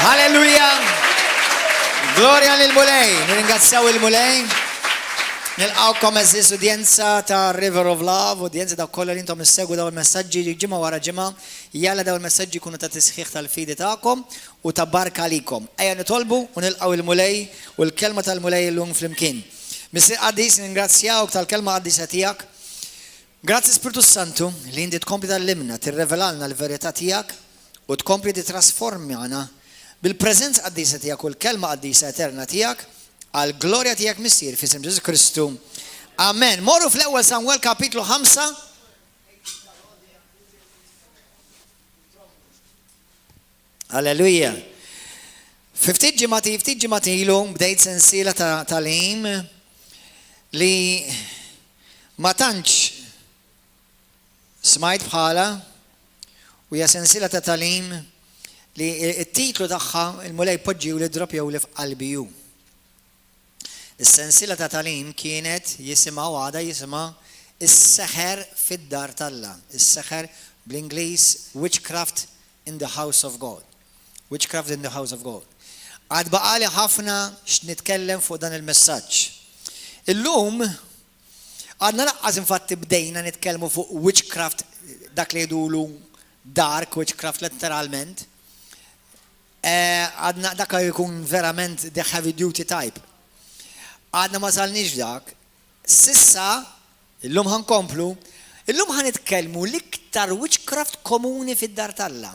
Halleluja! Glorja lil Mulej! Nirringrazzjaw il-Mulej. Nilqawkom eżis udjenza ta' River of Love, udjenza ta' kollha li intom issegwu dawn il-messaġġi ġimgħa wara ġimgħa. Jalla dawn il-messaġġi jkunu ta' tisħiħ tal-fidi tagħkom u ta' barka għalikom. Ejja nitolbu u nilqgħu il-Mulej u l-kelma tal-Mulej illum flimkien. Missier qaddis, ningrazzjawk tal-kelma qaddisa tiegħek. Grazzi Spirtu Santu li inti tkompli tgħallimna, tirrevelalna l-verità tiegħek u tkompli titrasformana bil-preżenza qaddisa tiegħek u l-kelma qaddisa eterna tiegħek għall-glorja tiegħek Missier f'isem Ġesù Kristu. Amen. Morru fl-ewwel Samwel kapitlu 5. Alleluja. Fi ftit ġimgħat ftit ġimgħat ilu bdejt sensiela ta' tagħlim li ma tantx smajt bħala u hija sensiela ta' tagħlim li t-titlu tagħha il-Mulej poġġiw li drop jew li f'qalbi hu. Is-sensiela ta' tagħlim kienet jisimha u għadha jisimha Is-Seħer fid-Dar t'Alla, is-seħer bl-Ingliż Witchcraft in the House of God. Witchcraft in the House of God. Għad baqali ħafna x'nitkellem fuq dan il-messaġġ. Illum għadna laqqas infatti bdejna nitkellmu fuq witchcraft dak li jgħidulu dark witchcraft letteralment. Eh, għadna dak jkun verament the heavy duty type. Għadna ma salniex dak. Sissa, illum ħankomplu, illum ħanitkellmu l-iktar witchcraft komuni fid-dar t'Alla.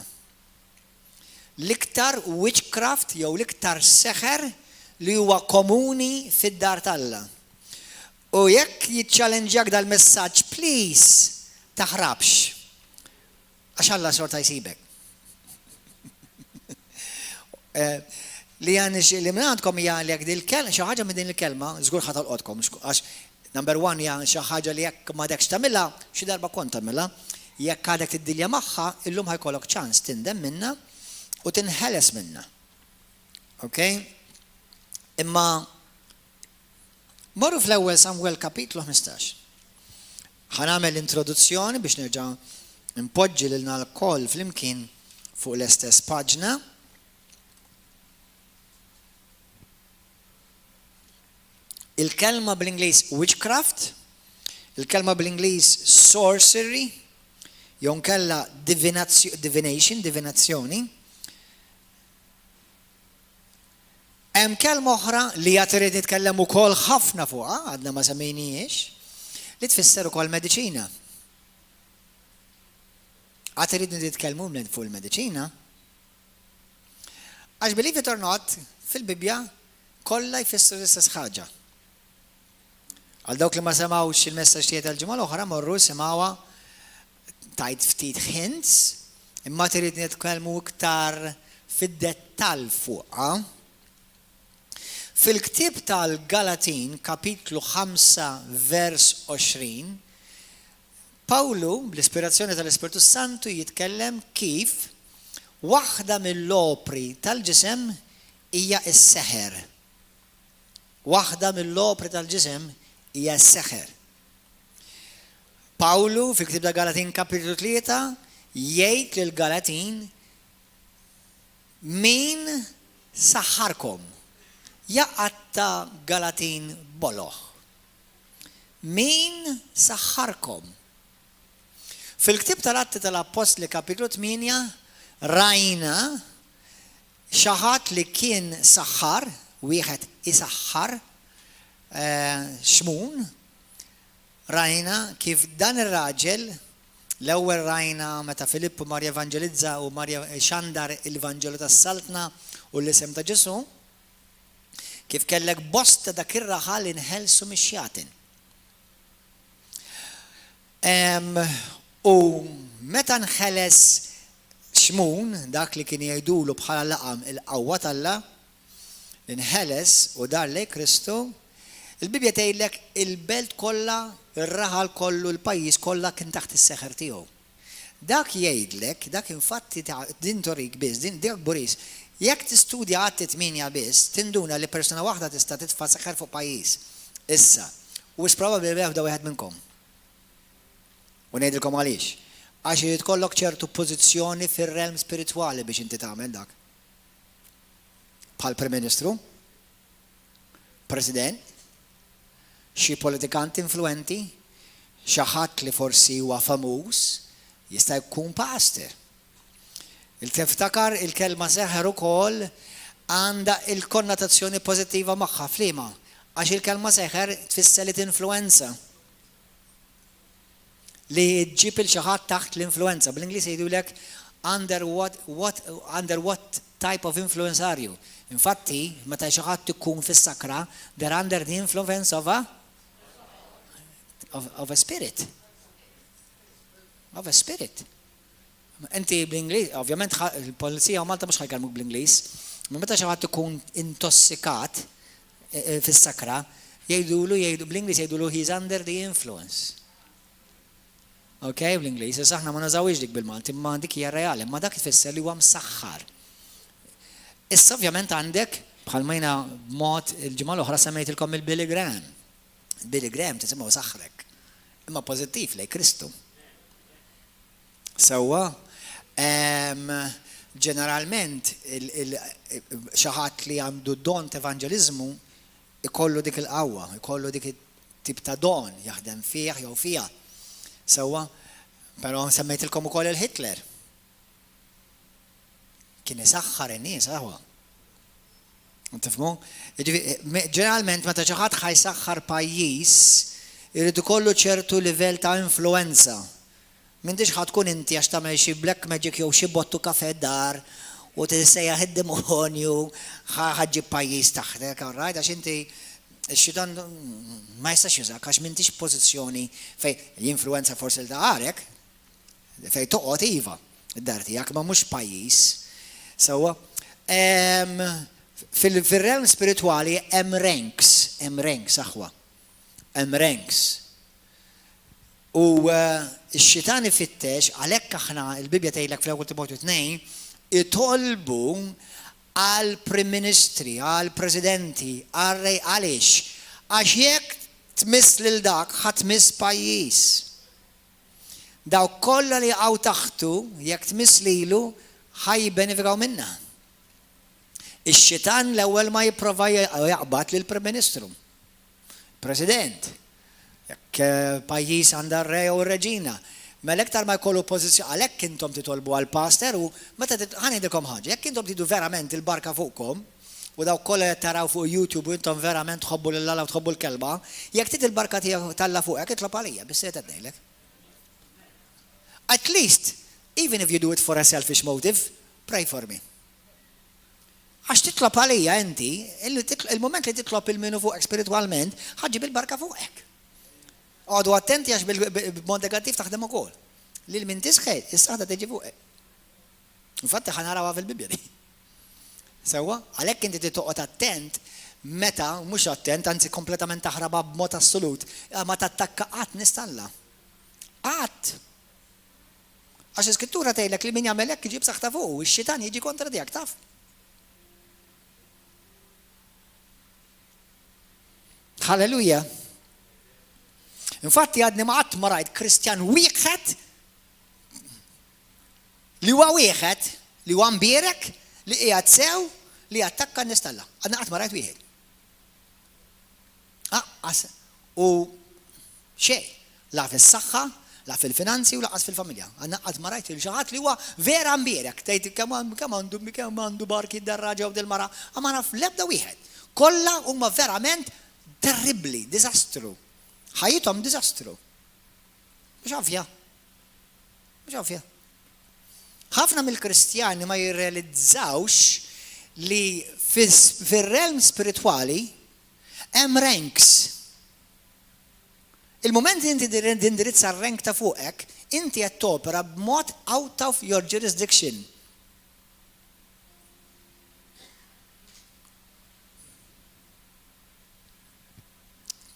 L-iktar witchcraft jew l-iktar seħer li huwa komuni fid-dar t'Alla. U jekk jiċċalenġjak dal-messaġġ, please, taħrabx. Għax Alla xorta jsibek. Eh, li għan li minn għandkom hija li jekk dil-kelma, xi ħaġa minn din il-kelma, żgur ħa tolqotkom, għax number one hija xi ħaġa li jekk m'għadekx tagħmilha, xi darba kont tagħmilha, jekk għadek tiddilja magħha, illum ħajkollok ċans tindem minna u tinħeles minna. Ok? Imma Morru fl-ewwel Samwel kapitlu 15. Ħa nagħmel introduzzjoni biex nerġa' npoġġi lilna lkoll flimkien fuq l-istess paġna. Il-kelma bl-Ingliż witchcraft, il-kelma bl-Ingliż sorcery, jew nkella divination, divinazzjoni, Hemm kelma oħra li għad irrid nitkellem ukoll ħafna fuqha, għadna ma semmejnihiex, li tfisser ukoll mediċina. Għad irrid nitkellmu fuq il-mediċina. Għax believe it or not, fil-Bibbja kollha jfissru l-istess ħaġa. Għal dawk li ma semgħux il-messaġġ tiegħi tal-ġimgħa l-oħra morru simgħuha tajt ftit hints, imma trid nitkellmu iktar fid-dettall fuqha. Fil-ktieb tal-Galatin, kapitlu 5, vers 20, Pawlu, bl-ispirazzjoni tal-Ispirtu Santu, jitkellem kif waħda mill-opri tal-ġisem hija s-seħer. Waħda mill-opri tal-ġisem hija s-seħer. Pawlu fil-ktieb ta' Galatin kapitlu 3 jgħid lill-Galatin min saħħarkom ja qatta Galatin boloh. Min saħħarkom? Fil-ktieb tal-Atti tal-Appostli kapitlu 8 rajna xi ħadd li kien saħħar, wieħed isaħħar, eh, Xmun, Rajna kif dan ir-raġel, l-ewwel rajna meta Filippu mar jevanġelizza u mar xandar il-Vanġelu tas-Saltna u l-isem ta' Ġesù, kif kellek bosta dak ir-raħal inħelsu mix-xjaten. U meta nħeles Xmun, dak li kien jgħidulu bħala laqam il-qawwa t'Alla, Inħeles u dar lejn Kristu, il-Bibbja tgħidlek il-belt kollha, ir-raħal kollu, il-pajjiż kollha kien taħt is-seħer tiegħu. Dak jgħidlek, dak infatti din turik biss, din dak buris, jekk tistudja Atti 8 biss, tinduna li persuna waħda tista' titfa' seħer fuq pajjiż. Issa, wisq probabbli l-ebda wieħed minnkom. U ngħidilkom għaliex. Għax irid ikollok ċertu pożizzjoni fir-realm spiritwali biex inti tagħmel dak. Bħal Prim Ministru, President, xi politikant influenti, xi ħadd li forsi huwa famuż, jista' jkun pastor. Il-tiftakar il-kelma seħer ukoll għandha il-konnotazzjoni pożittiva magħha f'liema? Għax il-kelma seħer tfisser li tinfluwenza. Li ġġib il xi ħadd taħt l-influwenza. Bl-Ingliż jgħidulek under what, what, under what type of influence are you? Infatti, meta xi ħadd ikun fis-sakra, they're under the influence of a of, of a spirit. Of a spirit. Inti bl-Ingliż, ovvjament il-polizija u Malta mhux ħa jkellmuk bl-Ingliż, imma meta xi ħadd ikun intossikat e, e, fis-sakra, jgħidulu jgħidu bl-Ingliż jgħidulu he's under the influence. Ok, bl-Ingliż, issa aħna ma nużawhiex dik bil-Malti, imma dik hija reali, imma dak ifisser li huwa msaħħar. Issa ovvjament għandek bħalma jiena b'mod il-ġimgħa l-oħra semmejtilkom il-Billy Graham. Billy Graham tisimgħu saħħrek, imma pożittiv lej Kristu. Sewwa, ġeneralment xi ħadd li għandu don t'evanġeliżmu ikollu dik il-qawwa, ikollu dik it-tip ta' don jaħdem fih jew fiha. Sewwa, però semmejtilkom ukoll il-Hitler. Kien isaħħar in-nies aħwa. Tifhmu? Ġeneralment meta xi ħadd ħa jsaħħar pajjiż, irid ikollu ċertu livell ta' influwenza. M'intix ħa tkun inti għax tagħmel xi black magic jew xi bottu kafè d-dar u tissejjaħ id-demonju ħa ġġib pajjiż taħtek, all right? Għax inti x-xitan ma jistax jużak għax m'intix f'pożizzjoni fejn jinfluwenza forsi 'l darek, fejn toqgħod iva, id-dar tiegħek, ma mhux pajjiż. Sewwa. Fil-realm spiritwali hemm ranks, hemm ranks aħwa. Hemm ranks. U x-xitan ifittex, għalhekk aħna, il-Bibbja tgħidlek fl-Ewwel Timotju 2, itolbu għal Prim Ministri, għal Presidenti, għal Re, għaliex? Għax jekk tmiss lil dak ħa tmiss pajjiż. Dawk kollha li jaqgħu taħtu, jekk tmiss lilu, ħa jibbenefikaw minnha. Ix-xitan l-ewwel ma jipprova jaqbad lill-Prim Ministru. President, jekk pajjiż għandha r-re jew ir-reġina, mela iktar ma jkollu pożizzjoni, għalhekk intom titolbu għall-pastor u meta ħa ngħidilkom ħaġa, jekk intom tridu verament il-barka fuqkom, u dawk kollha li taraw fuq YouTube u intom verament tħobbu lil Alla u tħobbu l-kelma, jekk trid il-barka tiegħek t'Alla fuqek, itlob għalija, biss qed ngħidlek. At least, even if you do it for a selfish motive, pray for me. Għax titlob għalija inti, il-mument li titlob il min hu fuqek spiritwalment, ħa ġġib il-barka fuqek. Għodu attenti għax b'mod negattiv taħdem ukoll. Lil min tisħet, is-saħta tiġi fuqek. Infatti ħa narawha fil-Bibbja di. Sewwa, għalhekk inti trid toqgħod attent meta, mhux attent, anzi kompletament taħrabha b'mod assolut, ma tattakka qatt nies t'Alla. Qatt! Għax l-Iskrittura tgħidlek li min jagħmel hekk iġib saħta fuqu, ix-xitan jiġi kontra tiegħek, taf? Halleluja. Infatti għadni ma qatt ma rajt Kristjan wieħed li huwa wieħed li huwa mbierek li qiegħed sew li attakka n-nies t'Alla. Għadni qatt ma rajt wieħed. Aqqas u xejn. La fis-saħħa, la fil-finanzi u lanqas fil-familja. Għandna qatt ma rajt lil xi ħadd li huwa vera mbierek. Tgħid kemm kemm għandu kemm għandu barki dar-raġel jew dil-mara. Ma naf l-ebda wieħed. Kollha huma verament terribbli, diżastru. Ħajjithom diżastru. Mhux ovvja. Mhux ovvja. Ħafna mill-Kristjani ma jirrealizzawx li fir-realm spiritwali hemm ranks. Il-mument li inti tindirizza r-rank ta' fuqek, inti qed topera b'mod out of your jurisdiction.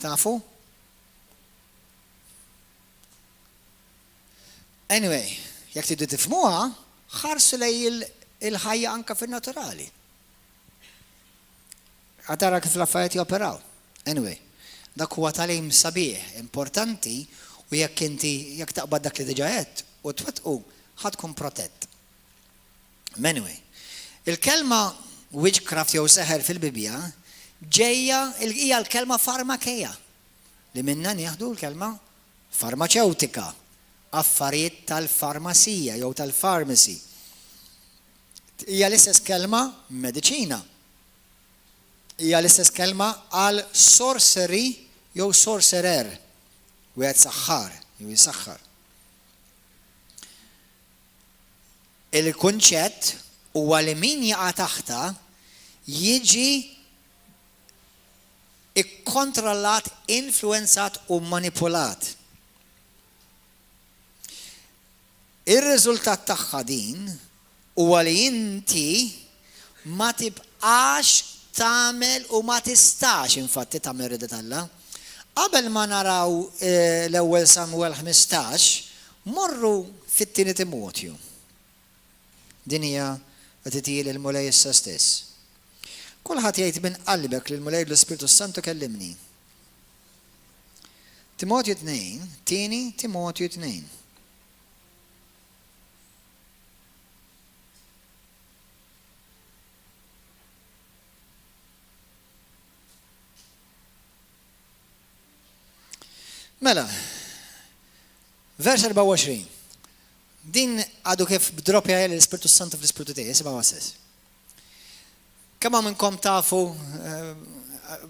Tafu? Anyway, jekk tridu tifhmuha, ħarsu lejn il-ħajja anke fin-naturali. Ħa tara kif l-affarijiet joperaw. Anyway, dak huwa tagħlim sabiħ, importanti, u jekk inti jekk taqbad dak li diġà għedt u twettqu, ħa tkun protett. Anyway, il-kelma witchcraft jew seħer fil-Bibbja ġejja hija l-kelma farmakeja li minnha nieħdu l-kelma farmaċewtika, affarijiet tal-farmasija jew tal-pharmacy. Hija l-istess kelma mediċina. Hija l-istess kelma għal sorcery jew sorcerer, wieħed saħħar jew jisaħħar. Il-kunċett huwa li min jaqa' taħtha jiġi ikkontrollat, influwenzat u manipulat. Ir-riżultat tagħha din huwa li inti ma tibqax tagħmel u ma tistax infatti tagħmel rieda t'Alla. Qabel ma naraw l-ewwel Samwel 15, morru fit-tieni Timotju. Din hija qed itihili l-Mulej issa stess. Kulħadd jgħid minn qalbek li l-Mulej l-Ispirtu s-Santu kellimni. Timotju 2, tieni Timotju 2. Mela, vers 24. Din għadu kif b'dropja l-Ispirtu Santu fl-Ispirtu tiegħi, isimgħu stess. Kemm hawn minnkom tafu,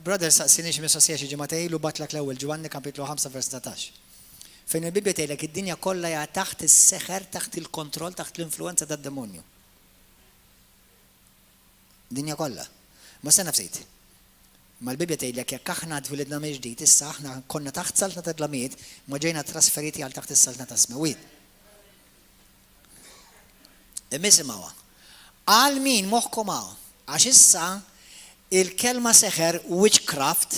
brother saqsini xi mistoqsija xi ġimgħatejn ilu bagħtlek l-ewwel Ġwanni kapitlu 5 vers 19. Fejn il-Bibbja tgħidlek id-dinja kollha hija taħt is-seħer, taħt il-kontroll, taħt l-influenza tad-demonju. Dinja kollha. Ma stenna ftit. Ma l-Bibbja tgħidlek jekk aħna twilidna mill-ġdid, issa aħna konna taħt saltna ta' dlamijiet, ma ġejna trasferiti għal taħt is-saltna tas-smewwiet. Imma isimgħuha. Għal min moħħkom hawn? Għax issa il-kelma seħer witchcraft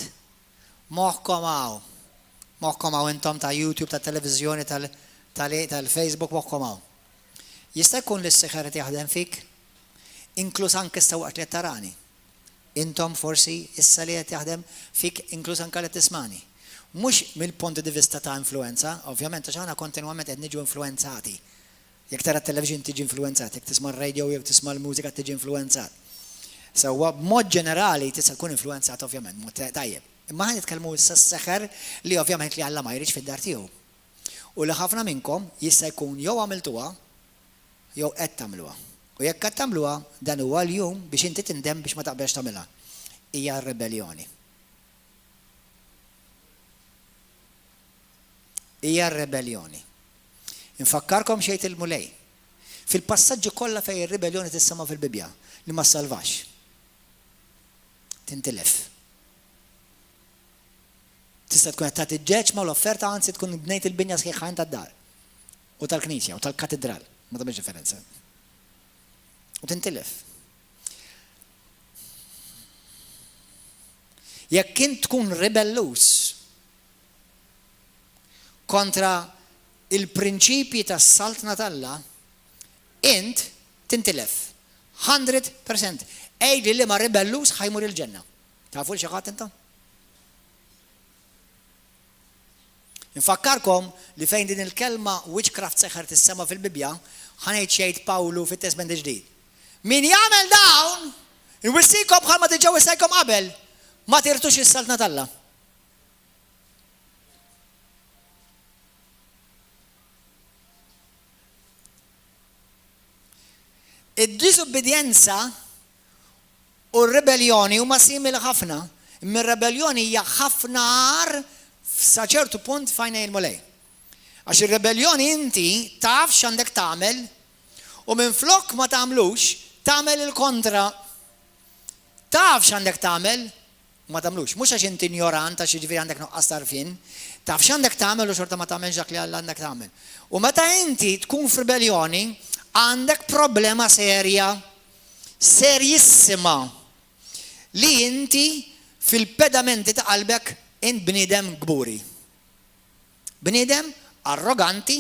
moħħkom hawn. Moħħkom hawn intom ta' YouTube, ta' televiżjoni, tal-Facebook, moħħkom hawn. Jista' jkun li s-seħer qed jaħdem fik? Inkluż anke issa waqt li qed tarani. Intom forsi issa li qed jaħdem fik inkluż anke li qed tismagħni. Mhux mill-punt di vista ta' influwenza, ovvjament għax aħna kontinwament qed niġu influwenzati. Jekk tara t-television tiġi influwenzat, jekk tisma' r-radio jew tisma' l-mużika tiġi influwenzat. Sewwa b'mod ġenerali tista' tkun influwenzat ovvjament b'mod tajjeb. Imma aħna nitkellmu issa s-seħer li ovvjament li Alla ma jridx fid-dar tiegħu. U li ħafna minnkom jista' jkun jew għamiltuha jew qed tagħmluha. U jekk qed tagħmluha, dan huwa l-jum biex inti tindem biex ma taqbilx tagħmilha. Hija r-ribelljoni. Hija r-ribelljoni. Infakkarkom xejn il-Mulej. Fil-passaġġi kollha fejn ir-ribelljoni tissemma fil-Bibbja, li ma ssalvax. Tintilef. Tista' tkun qed tagħti ġeċma u l-offerta anzi tkun bnejt il-binja sħiħa int tad-dar. U tal-knisja u tal-katidral, ma tagħmilx differenza. U tintilef. Jekk int tkun ribellus kontra il-prinċipji tas-saltna t'Alla, int tintilef. 100%. Għidli li ma ribellus ħa jmur il-ġenna. Tafu l xi ħadd intom? Infakkarkom li fejn din il-kelma witchcraft seħer tissema fil-Bibbja, ħa ngħid x'jgħid Pawlu fit-Testment il-Ġdid. Min jagħmel dawn, inwissikom bħalma diġà wissejkom qabel, ma tirtux is-saltna t'Alla. Id-diżubbidjenza U r-ribelljoni huma simili ħafna, imma r-ribelljoni hija ħafna agħar sa ċertu punt f'għajnejn il-Mulej. Għax ir-ribelljoni inti taf x'għandek tagħmel u minflok ma tagħmlux, tagħmel il-kontra. Taf x'għandek tagħmel u ma tagħmlux. Mhux għax inti injorant, għax jiġifieri għandek nuqqas t'għarfien. Taf x'għandek tagħmel u xorta ma tagħmelx dak li Alla għandek tagħmel. U meta inti tkun f'ribelljoni, għandek problema serja. Serjissima li inti fil-pedamenti ta' qalbek int bniedem kburi. Bniedem arroganti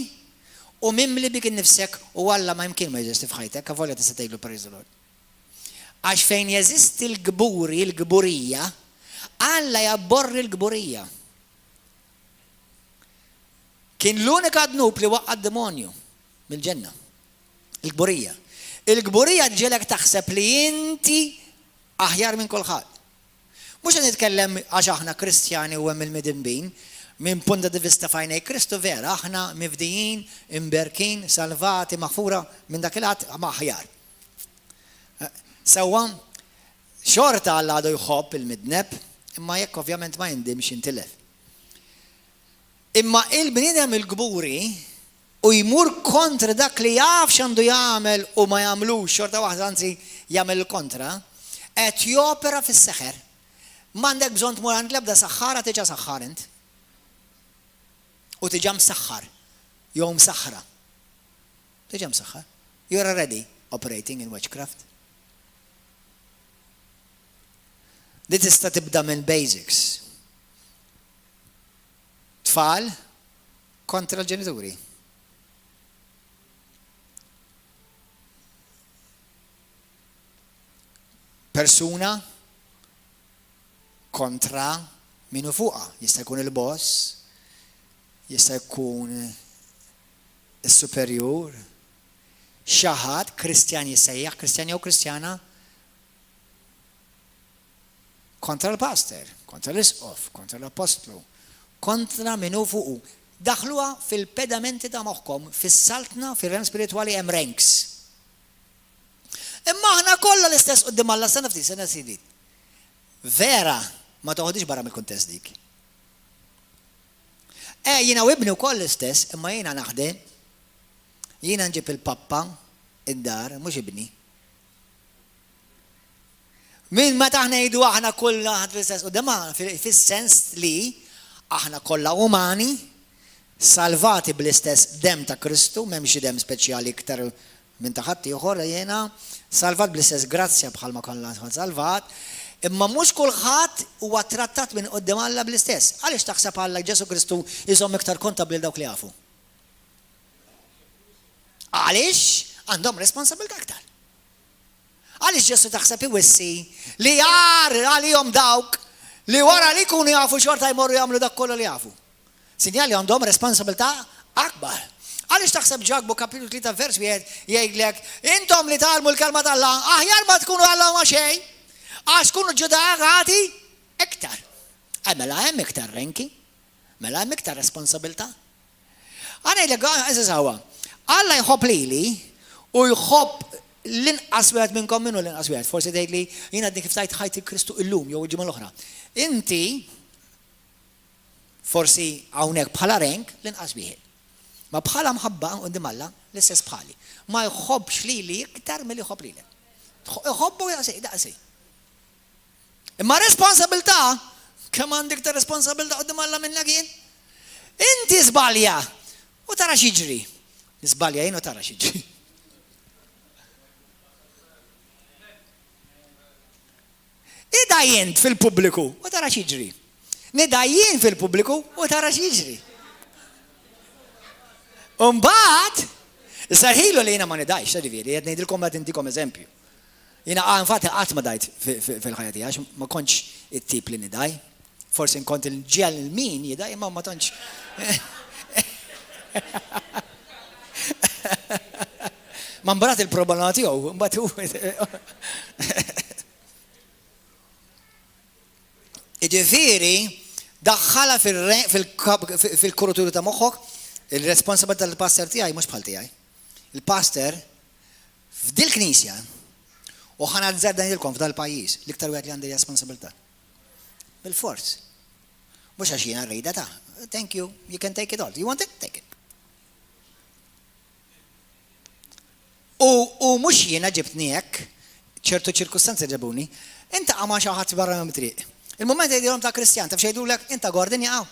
u mimli bik innifsek u Alla ma imkien ma jeżisti f'ħajtek, avolja tista' tgħidlu praise the Lord. Għax fejn jeżisti l-kburi, l-kburija, Alla jabborri l-kburija. Kien l-unika dnub li waqqa' d-demonju mill-ġenna. Il-kburija. Il-kburija ġġiegħlek taħseb li inti Aħjar minn kulħadd. Mhux qed nitkellem għax aħna Kristjani u hemm il-midinbin, minn punta di vista f'għajnej Kristu vera aħna mifdijin, imberkin, salvati, maħfura minn dak il-att ma aħjar. Sewwa, xorta Alla għadu jħobb il-midneb, imma jekk ovvjament ma jindimx jintilef. Imma il-bniedem il-kburi u jmur kontra dak li jaf x'għandu jagħmel u ma jagħmlux, xorta waħda anzi jagħmel il-kontra, qed jopera fis-seħer. M'għandek bżonn tmur għand l-ebda saħħara diġà saħħar int. U diġà msaħħar jew msaħħra. Diġà msaħħar. You're already operating in witchcraft. Di tista' tibda minn basics. Tfal kontra l-ġenituri. Persuna kontra min hu fuqha. Jista' jkun il-boss, jista' jkun is-superjur, xi ħadd Kristjan jissejjaħ Kristjan jew Kristjana Kontra l-pastor, kontra l-isqof, kontra l-appostlu, kontra min hu fuqu. Daħħluha fil-pedamenti ta' moħħkom, fis-saltna, fir-realm spiritwali hemm ranks. Imma aħna kollha l-istess quddiem Alla, stenna ftit, stenna ftit. Vera, ma toħodhiex barra mill-kuntest dik. Eh, jiena u ibni wkoll l-istess, imma jiena naħdem. Jiena nġib il-pappa id-dar, mhux ibni. Minn meta aħna ngħidu aħna kollha ħadd fl-istess quddiem fis-sens li aħna kollha umani, salvati bl-istess demm ta' Kristu, m'hemm xi demm speċjali iktar minn ta' ħaddieħor, jiena salvat bl-istess grazzja bħalma kollha salvat, imma mhux kulħadd huwa trattat minn quddiem Alla bl-istess. Għaliex taħseb Alla Ġesù Kristu jżomm iktar kontabbli lil dawk li jafu? Għaliex għandhom responsabilità iktar. Għaliex Ġesù taħseb iwissi li agħar għalihom dawk li wara li jkunu jafu xorta jmorru jagħmlu dak kollu li jafu? Sinjal li għandhom responsabilità akbar. Għaliex taħseb Ġakbu kapitlu 3 vers wieħed jgħidlek intom li tgħallmu l-kelma t'Alla aħjar ma tkunu Alla ma xejn għax tkunu ġudikati iktar. Eh, mela hemm iktar renki, mela hemm iktar responsabilità. Ħa ngħidlek, għeżież ħawa, Alla jħobb lili u jħobb l-inqas wieħed minnkom minnu l-inqas wieħed. Forsi tgħidli jien għadni kif tajt ħajti Kristu illum jew il-ġimgħa l-oħra. Inti forsi hawnhekk bħala renk l-inqas wieħed. Ma bħala mħabba quddiem Alla l-istess bħali. Ma jħobbx lili iktar milli jħobb lilek. Iħobbu daqsi. Imma responsabilità, kemm għandek ta' responsabilità quddiem Alla minnek jien? Inti żbalja u tara x'jiġri. Niżbalja jien u tara x'jiġri. Ida jint fil-pubbliku u tara x'jiġri. Nida jien fil-pubbliku u tara x'jiġri. Umbagħad, sarħilu li jiena ma nidajx, ġifieri, qed ngħidilkom qed intikom eżempju. Jiena infatti qatt ma dajt fil-ħajja tiegħi għax ma kontx it-tip li nidaj. Forsi nkont inġiegħel lil min jidaj imma ma tantx. Ma mbagħad il-problema tiegħu, mbagħad hu. Jiġifieri, daħħalha fil-kuruturi ta' moħħok, il-responsabilità tal-pastor tiegħi mhux bħal tiegħi. Il-pastor F'dil-knisja, u ħa nazzarda ngħidilkom f'dal-pajjiż, l-iktar wieħed li għandi responsabilità. Bilfors. Mhux għax jiena rridha ta' thank you, you can take it all. You want it? Take it. U, u mhux jiena ġibtni hekk, ċertu ċirkustanzi ġabuni, inta ma xi ħadd barra minn triq. Il-mument jgħidilhom ta' Kristjan, taf xejdulek, inta Gordon jaqgħu.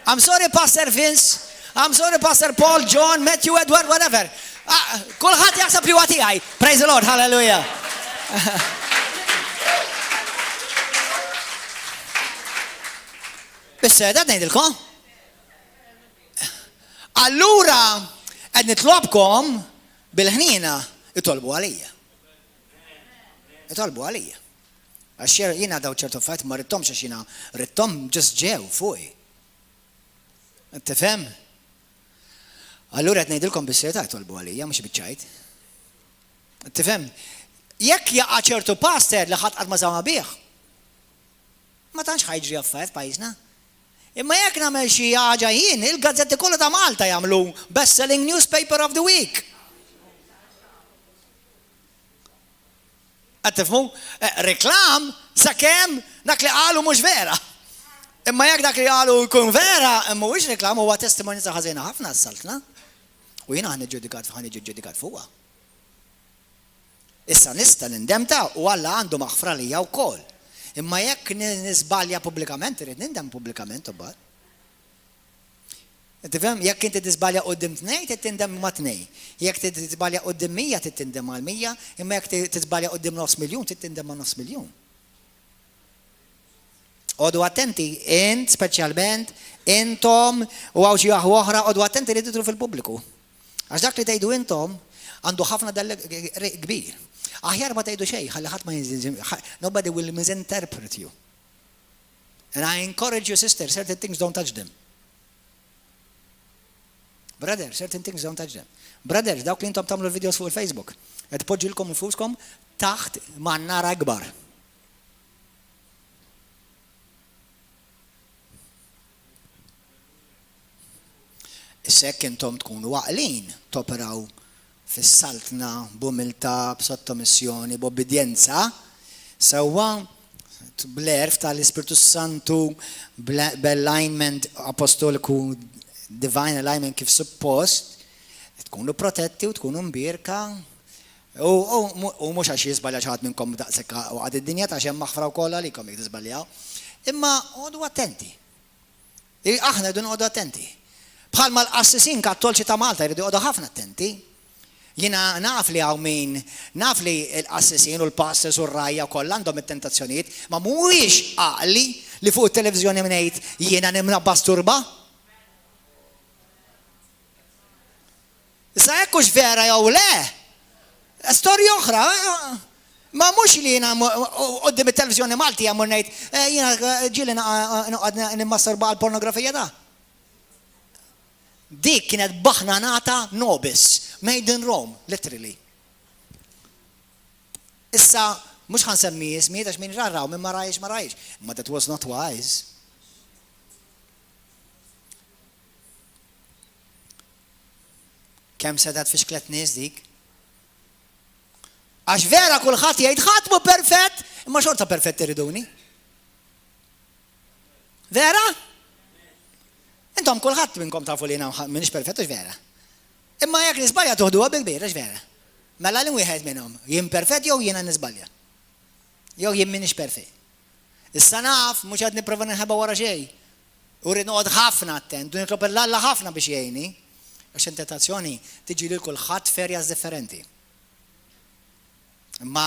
I'm sorry Pastor Vince, I'm sorry Pastor Paul, John, Matthew, Edward, whatever. Ah, kulħadd jaħseb li huwa tiegħi. Praise the Lord, hallelujah. Issa qed ngħidilkom. Allura qed nitlobkom bil-ħniena itolbu għalija. Itolbu għalija. Għax jiena daw ċertu affarijiet ma ridthomx għax jiena ridthom just ġew fuqi. Tifhem? Allura qed ngħidilkom bis-serjetà tolbu għalija mhux biċ-ċajt. Tifhem? Jekk jaqa' ċertu pastor li ħadd qatt ma sama bih, ma tantx ħa jiġri affarijiet f'pajjiżna. Imma jekk nagħmel xi ħaġa jien, il-gazzetti kollha ta' Malta jagħmlu best selling newspaper of the week. Qed tifhmu? Eh, reklam sakemm dak li qalu mhux vera. Imma jekk dak li qalu jkun vera, mhuwiex reklam huwa testimonjanza ħażina ħafna s-saltna. U jiena ħa niġġudikat ħa niġi ġġudikat fuqha. Issa nista' nindem ta' u Alla għandu maħfra lija wkoll. Imma jekk niżbalja pubblikament irrid nindem pubblikament imbagħad. Tifhem? Jekk inti tiżbalja quddiem tnejn, trid tindem ma' tnejn. Jekk tiżbalja quddiem 100, trid tindem mal 100, imma jekk tiżbalja quddiem nofs miljun, trid tindem ma' nofs miljun. Għodu attenti, int speċjalment, intom u hawn xi aħwa oħra, għodu attenti li tidhru fil-pubbliku. Għax dak li tgħidu intom għandu ħafna dell kbir. Aħjar ma tgħidu xejn, ħalli ħadd ma nobody will misinterpret you. And I encourage you, sister, certain things don't touch them. Brother, certain things don't touch them. Brothers, dawk li intom tagħmlu l-videos fuq il-Facebook, qed poġġilkom infuskom taħt mannara akbar. Issa jekk intom tkunu għaqlin toperaw fis-saltna b'umiltà, b'sottomissjoni, b'obbidjenza, sewwa bl-għerf tal-Ispirtu s-Santu, b'alignment apostoliku, divine alignment kif suppost, tkunu protetti u tkunu mbierka. U mhux għax jiżbalja xi ħadd minnkom daqshekk waqgħet id-dinja ta' hemm maħfra wkoll għalikom jekk tiżbaljaw. Imma għodu attenti. Aħna rridu noqogħdu attenti. Bħalma l-qassisin kattolċi ta' Malta jridu joqogħdu ħafna attenti. Jiena naf li hawn min, naf li l-qassisin u l-pastors u r-rgħajja kollha għandhom it-tentazzjonijiet, ma mhuwiex għaqli li fuq it-televiżjoni ngħid jiena nimnabba sturba. Issa jekk hux vera jew le, storja oħra. Ma mhux li jiena quddiem it-televiżjoni Maltija mmur ngħid eh, jiena eh, ġieli noqgħod nimmasturba għall-pornografija da. Dik kienet baħnanata nobis, made in Rome, literally. Issa, mhux ħa nsemmi ismijiet għax min ra raw, min ma rajx ma rajx. Ma that was not wise. Kemm setgħet fixklet nies dik? Għax vera kulħadd jgħid ħadd mhu perfett, imma xorta perfett iriduni. Vera? Intom kulħadd minnkom tafu li jiena m'iniex perfett hux vera. Imma jekk nisbalja toħduha bil-kbir, hux vera. Mela li wieħed minnhom, jien perfett jew jiena nisbalja. Jew jien m'iniex perfett. Issa naf, mhux qed nipprova ninħeba wara xejn. U rrid noqgħod ħafna attent u nitlob 'l Alla ħafna biex jgħinni, għax it-tentazzjoni tiġi lil kulħadd f'areas differenti. Imma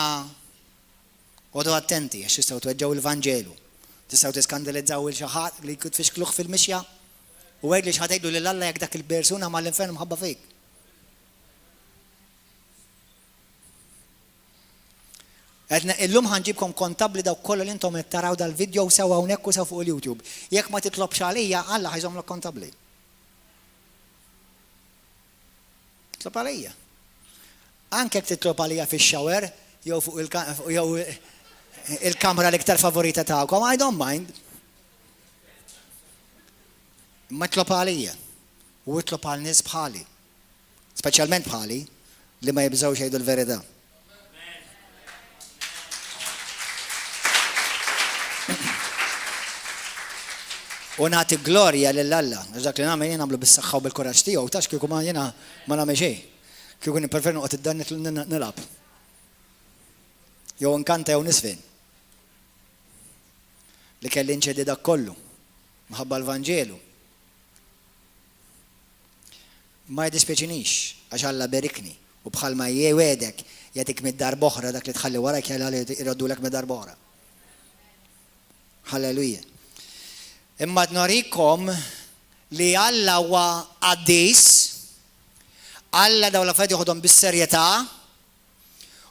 qogħdu attenti għax tistgħu tweġġgħu il-Vanġelu. Tistgħu tiskandalizzaw il xi ħadd li tfixkluh fil-mixja u għidli x'ħa tgħidu lil Alla jekk dak il-persuna mar l-infern mħabba fik. Għedna illum ħa nġibkom kontabbli dawk kollha li intom qed taraw dal-video sew hawnhekk u sew fuq il-YouTube. Jekk ma titlobx għalija, Alla ħa jżommlok kontabbli. Tlob għalija. Anke jekk titlob għalija fix-shower jew fuq jew il-kamra l-iktar favorita tagħkom, I don't mind. Imma tlob għalija u itlob għal nies bħali. Speċjalment bħali, li ma jibżgħux jgħidu l-verità. U nagħti glorja lil Alla, għax dak li nagħmel jien nagħmlu bis-saħħa u bil-kuraġġ tiegħu, tax kieku ma jiena ma nagħmel xejn. Kieku nippreferi noqgħod id-dar nilgħab. Jew nkanta jew nisfin. Li kelli nċedi dak kollu, mħabba l-Vanġelu. Ma jiddispjaċinix, għax Alla berikni, u bħalma jwegħdek jagħtik mitt darba oħra dak li tħalli warajk Alla jroddulek mitt darba oħra. Halleluja. Imma qed norikom li Alla huwa qaddis, Alla dawn l-affarijiet joħodhom bis-serjetà,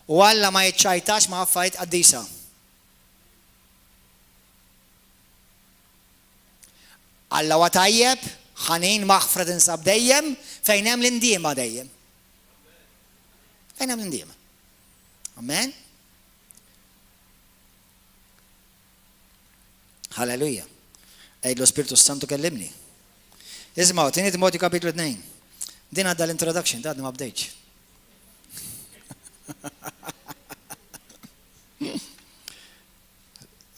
u Alla ma jiċċajtax ma' affarijiet qaddisa. Alla huwa tajjeb, ħanin, maħfra tinsab dejjem, fejn hemm l-indiema dejjem. Fejn hemm l-indiema. Amen. Halleluja. Għidlu Spirtu Santu kellimni. Ismgħu, tieni Timotju kapitlu 2. Din għadda l-introduction, għadni ma bdejtx.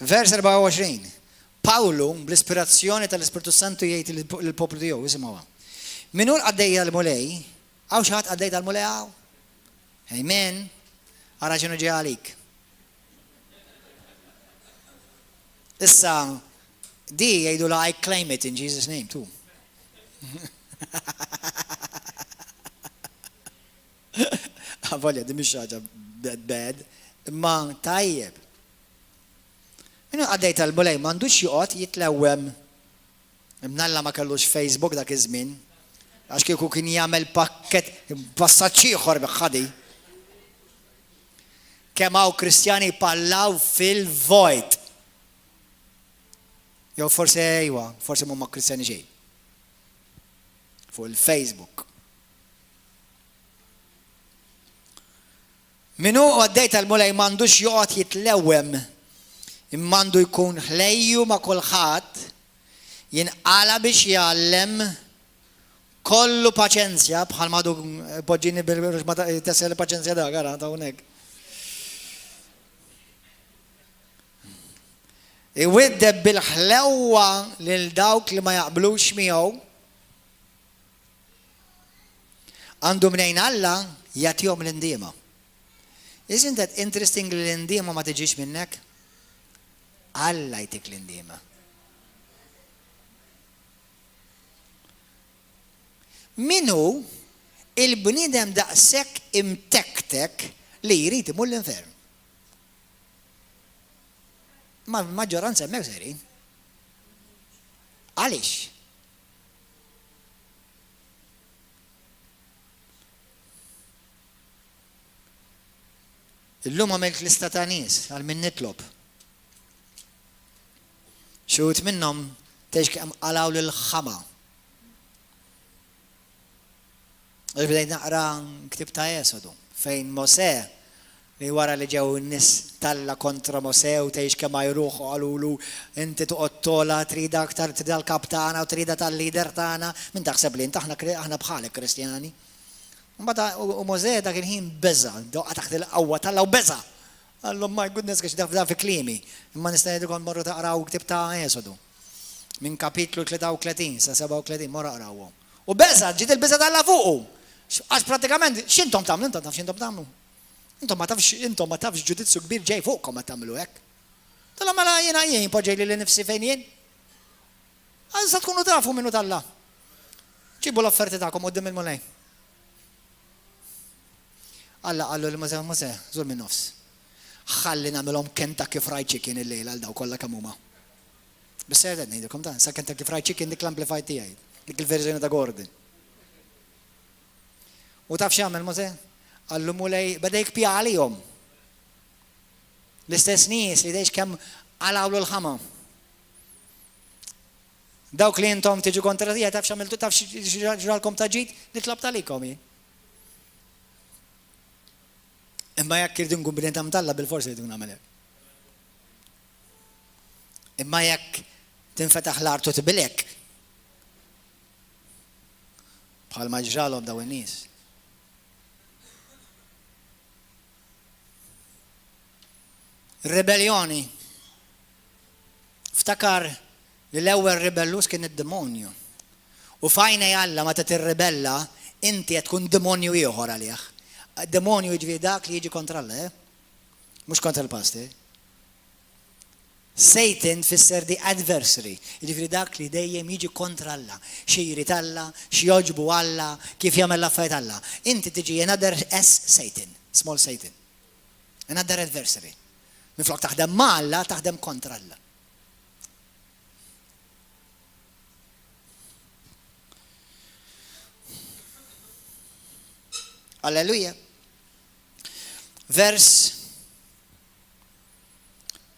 Vers 24. Pawlu, bl-ispirazzjoni tal-Ispirtu Santu jgħid lill-poplu tiegħu, isimgħuha. Min hu l-qaddejja l-Mulej, hawn xi ħadd qaddej tal-Mulej hawn? Amen. Ara x'inhu ġej għalik. Issa, di jgħidu la I claim it in Jesus name too. Avolja, di mhix ħaġa bad, imma tajjeb. Min hu qaddej tal-Mulej m'għandux joqgħod jitlewwem. Imnalla ma kellux Facebook dak iż-żmien, għax kieku kien jagħmel pakket passaġġ ieħor ħadi. Kemm hawn Kristjani jpallaw fil-vojt. Jew forsi ejwa, forsi mhuma Kristjani xejn. Fuq il-Facebook. Min hu qaddej tal-Mulej m'għandux joqgħod jitlewwem, imma għandu jkun ħlejju ma' kulħadd, jinqala' biex jgħallem, kollu paċenzja, bħalma għadu poġġini bil-tessel il-paċenzja dak, ara, ta' hawnhekk. Iwiddeb bil-ħlewwa lil dawk li ma jaqblux miegħu. Għandu mnejn Alla jagħtihom l-indiema. Isn't that interesting li l-indiema ma tiġix minnek? Alla jtik l-indiema. Min hu il-bniedem daqshekk imtektek li jrid imur l-infern? Ma maġġoranza hemmhekk sejrin. Għaliex? Illum għamilt lista ta' nies għal min nitlob. Xi wħud minnhom tgħix kemm qalgħu lil ħama. Għax bdejt naqra ktieb ta' Esodu fejn Mosè li wara li ġew in-nies t'Alla kontra Mosè u tgħix kemm għajruh u qalulu, Inti toqgħod togħla, tridha aktar, tridha l-kap tagħna u tridha tal-leader tagħna, min taħseb li int, aħna aħna bħalek Kristjani. Imbagħad u Mosè dak il-ħin beża', waqa' taħt il-qawwa t'Alla u beża'. Qallhom, My goodness, għax dan fi kliemi. Imma nista' ngħidilkom morru taqraw ktieb ta' Esodu. Minn kapitlu 33 sa 37, morru aqrawhom. U beża', ġiet il-biża' t'Alla fuqu. Għax prattikament x'intom tagħmlu, intom taf x'intom tagħmlu. Intom ma tafx, intom ma tafx ġudizzju kbir ġej fuqkom meta tagħmlu hekk. Tala mela jiena jien poġġej lili nifsi fejn jien. Għal sa tkunu tafu minnu talla. Ġibu l-offerti tagħkom quddiem il-Mulej. Alla qallu li Mosè, Mosè, żur minn nofs. Ħalli nagħmilhom Kentucky Fried Chicken il-lejla għal daw kollha kemm huma. Biss qed ngħidilkom dan, sa Kentucky Fried Chicken dik l-amplified tiegħi, dik il-verżjoni ta' Gordon. U taf x'għamel Mosè? Qallu Mulej, beda jikpi għalihom. L-istess nies li tgħix kemm qalgħulu l-ħama. Dawk li intom tiġu kontra tiegħi taf x'għamiltu taf x'ġralkom ta' ġid, nitlob talikom jien. Imma jekk irridu nkun bnedam t'Alla bil-forsi rridu nagħmel hekk. Imma jekk tinfetaħ l-art u tibilek, Bħalma ġralhom dawn in-nies. Ribelljoni. Ftakar li l-ewwel ribellus kien id-demonju. U f'għajnej Alla meta tirribella, inti qed tkun demonju ieħor għalih. Demonju jiġifieri dak li jiġi kontra Alla, eh? Mhux kontra l-pastor. Satan tfisser the adversary, jiġifieri dak li dejjem jiġi kontra Alla, xi jrid Alla, x'jogħġbu Alla, kif jagħmel l-affarijiet Alla. Inti tiġi another S Satan, small Satan. Another adversary. Minflok taħdem ma' Alla, taħdem kontra Alla. Alleluja. Vers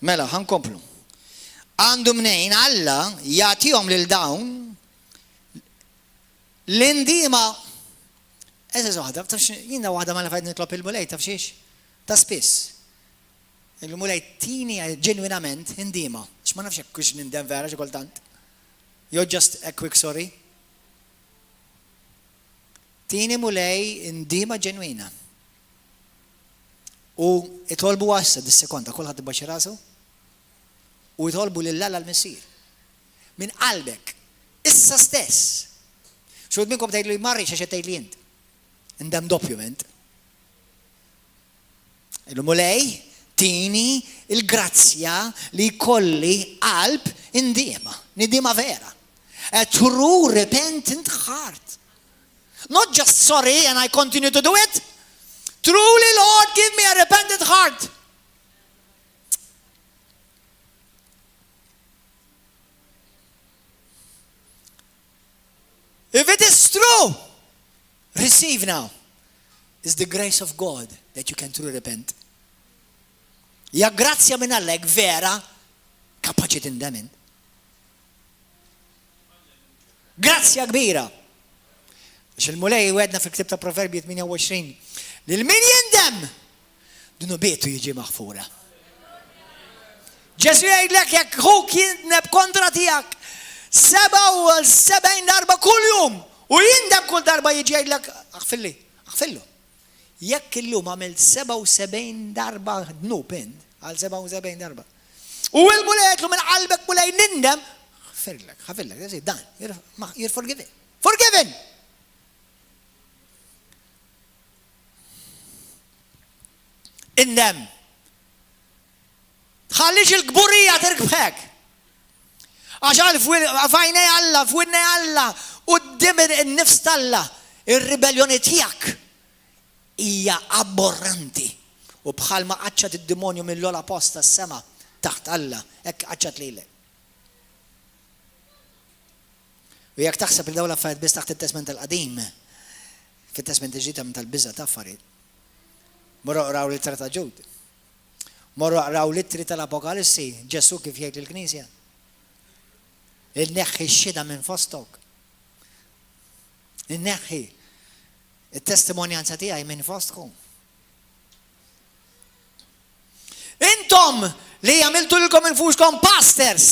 Mela, ħa nkomplu. Għandu mnejn Alla jagħtihom lil dawn l-indiema. Eżeż waħda, taf jiena waħda ma nafajt nitlob il-Mulej, taf xiex? Ta' spiss. Il-Mulej tini ġenwinament indiema. Għax ma nafx jekk hux nindem vera xi kultant. Jew just a quick sorry. Tini Mulej indiema ġenwina. U itolbu issa dis-sekonda kulħadd ibaxxi rasu u itolbu lil Alla l-Missier. Minn qalbek, issa stess. Xi minnkom tgħidlu ma rridx għax qed tgħidli int. Indem doppjument. Il-Mulej tini il-grazzja li jkolli qalb indiema, nidiema vera. A true repentant heart. Not just sorry and I continue to do it. Truly, Lord, give me a repentant heart. If it is true, receive now. Is the grace of God that you can truly repent. Ja grazzja minn Alla vera kapaċi tindem int. Grazzja kbira. Għax il-Mulej wedna fil-ktib ta' Proverbji 28 li l-min jindem dnubietu jiġi maħfura. Ġesu jgħidlek jekk ħuk jindneb kontra tiegħek 77 darba kuljum u jindem kull darba jiġi jgħidlek aħfilli, aħfillu. Jekk illum għamilt 77 darba dnub int, għal 77 darba. U l-Mulej għedlu minn qalbek Mulej nindem, ħafirlek, ħafirlek, dan, you're forgiven. Forgiven! Indem. Tħallix il-kburija tirkbħek. Għax għal f'għajnej Alla, f'widnej Alla, quddiem in-nifs t'Alla, ir-ribelljoni tiegħek hija aborranti. U bħalma qaċċat id-dimonju mill-ogħla post tas-sema taħt Alla, hekk qaċċat lilek. U jekk taħseb li dawn l-affarijiet biss taħt it-Testment il-Qadim, fit-Testment il-Ġdid hemm tal-biża' ta' affarijiet. Morru aqraw l-ittra ta' Ġud. Morru aqraw l-ittri tal-Apokalissi, Ġesù kif jgħid lill-Knisja. Inneħħi x-xhieda minn fostok. Inneħħi it-testimonjanza tiegħi minn fostkom. Intom li għamiltu lilkom infuskom pastors.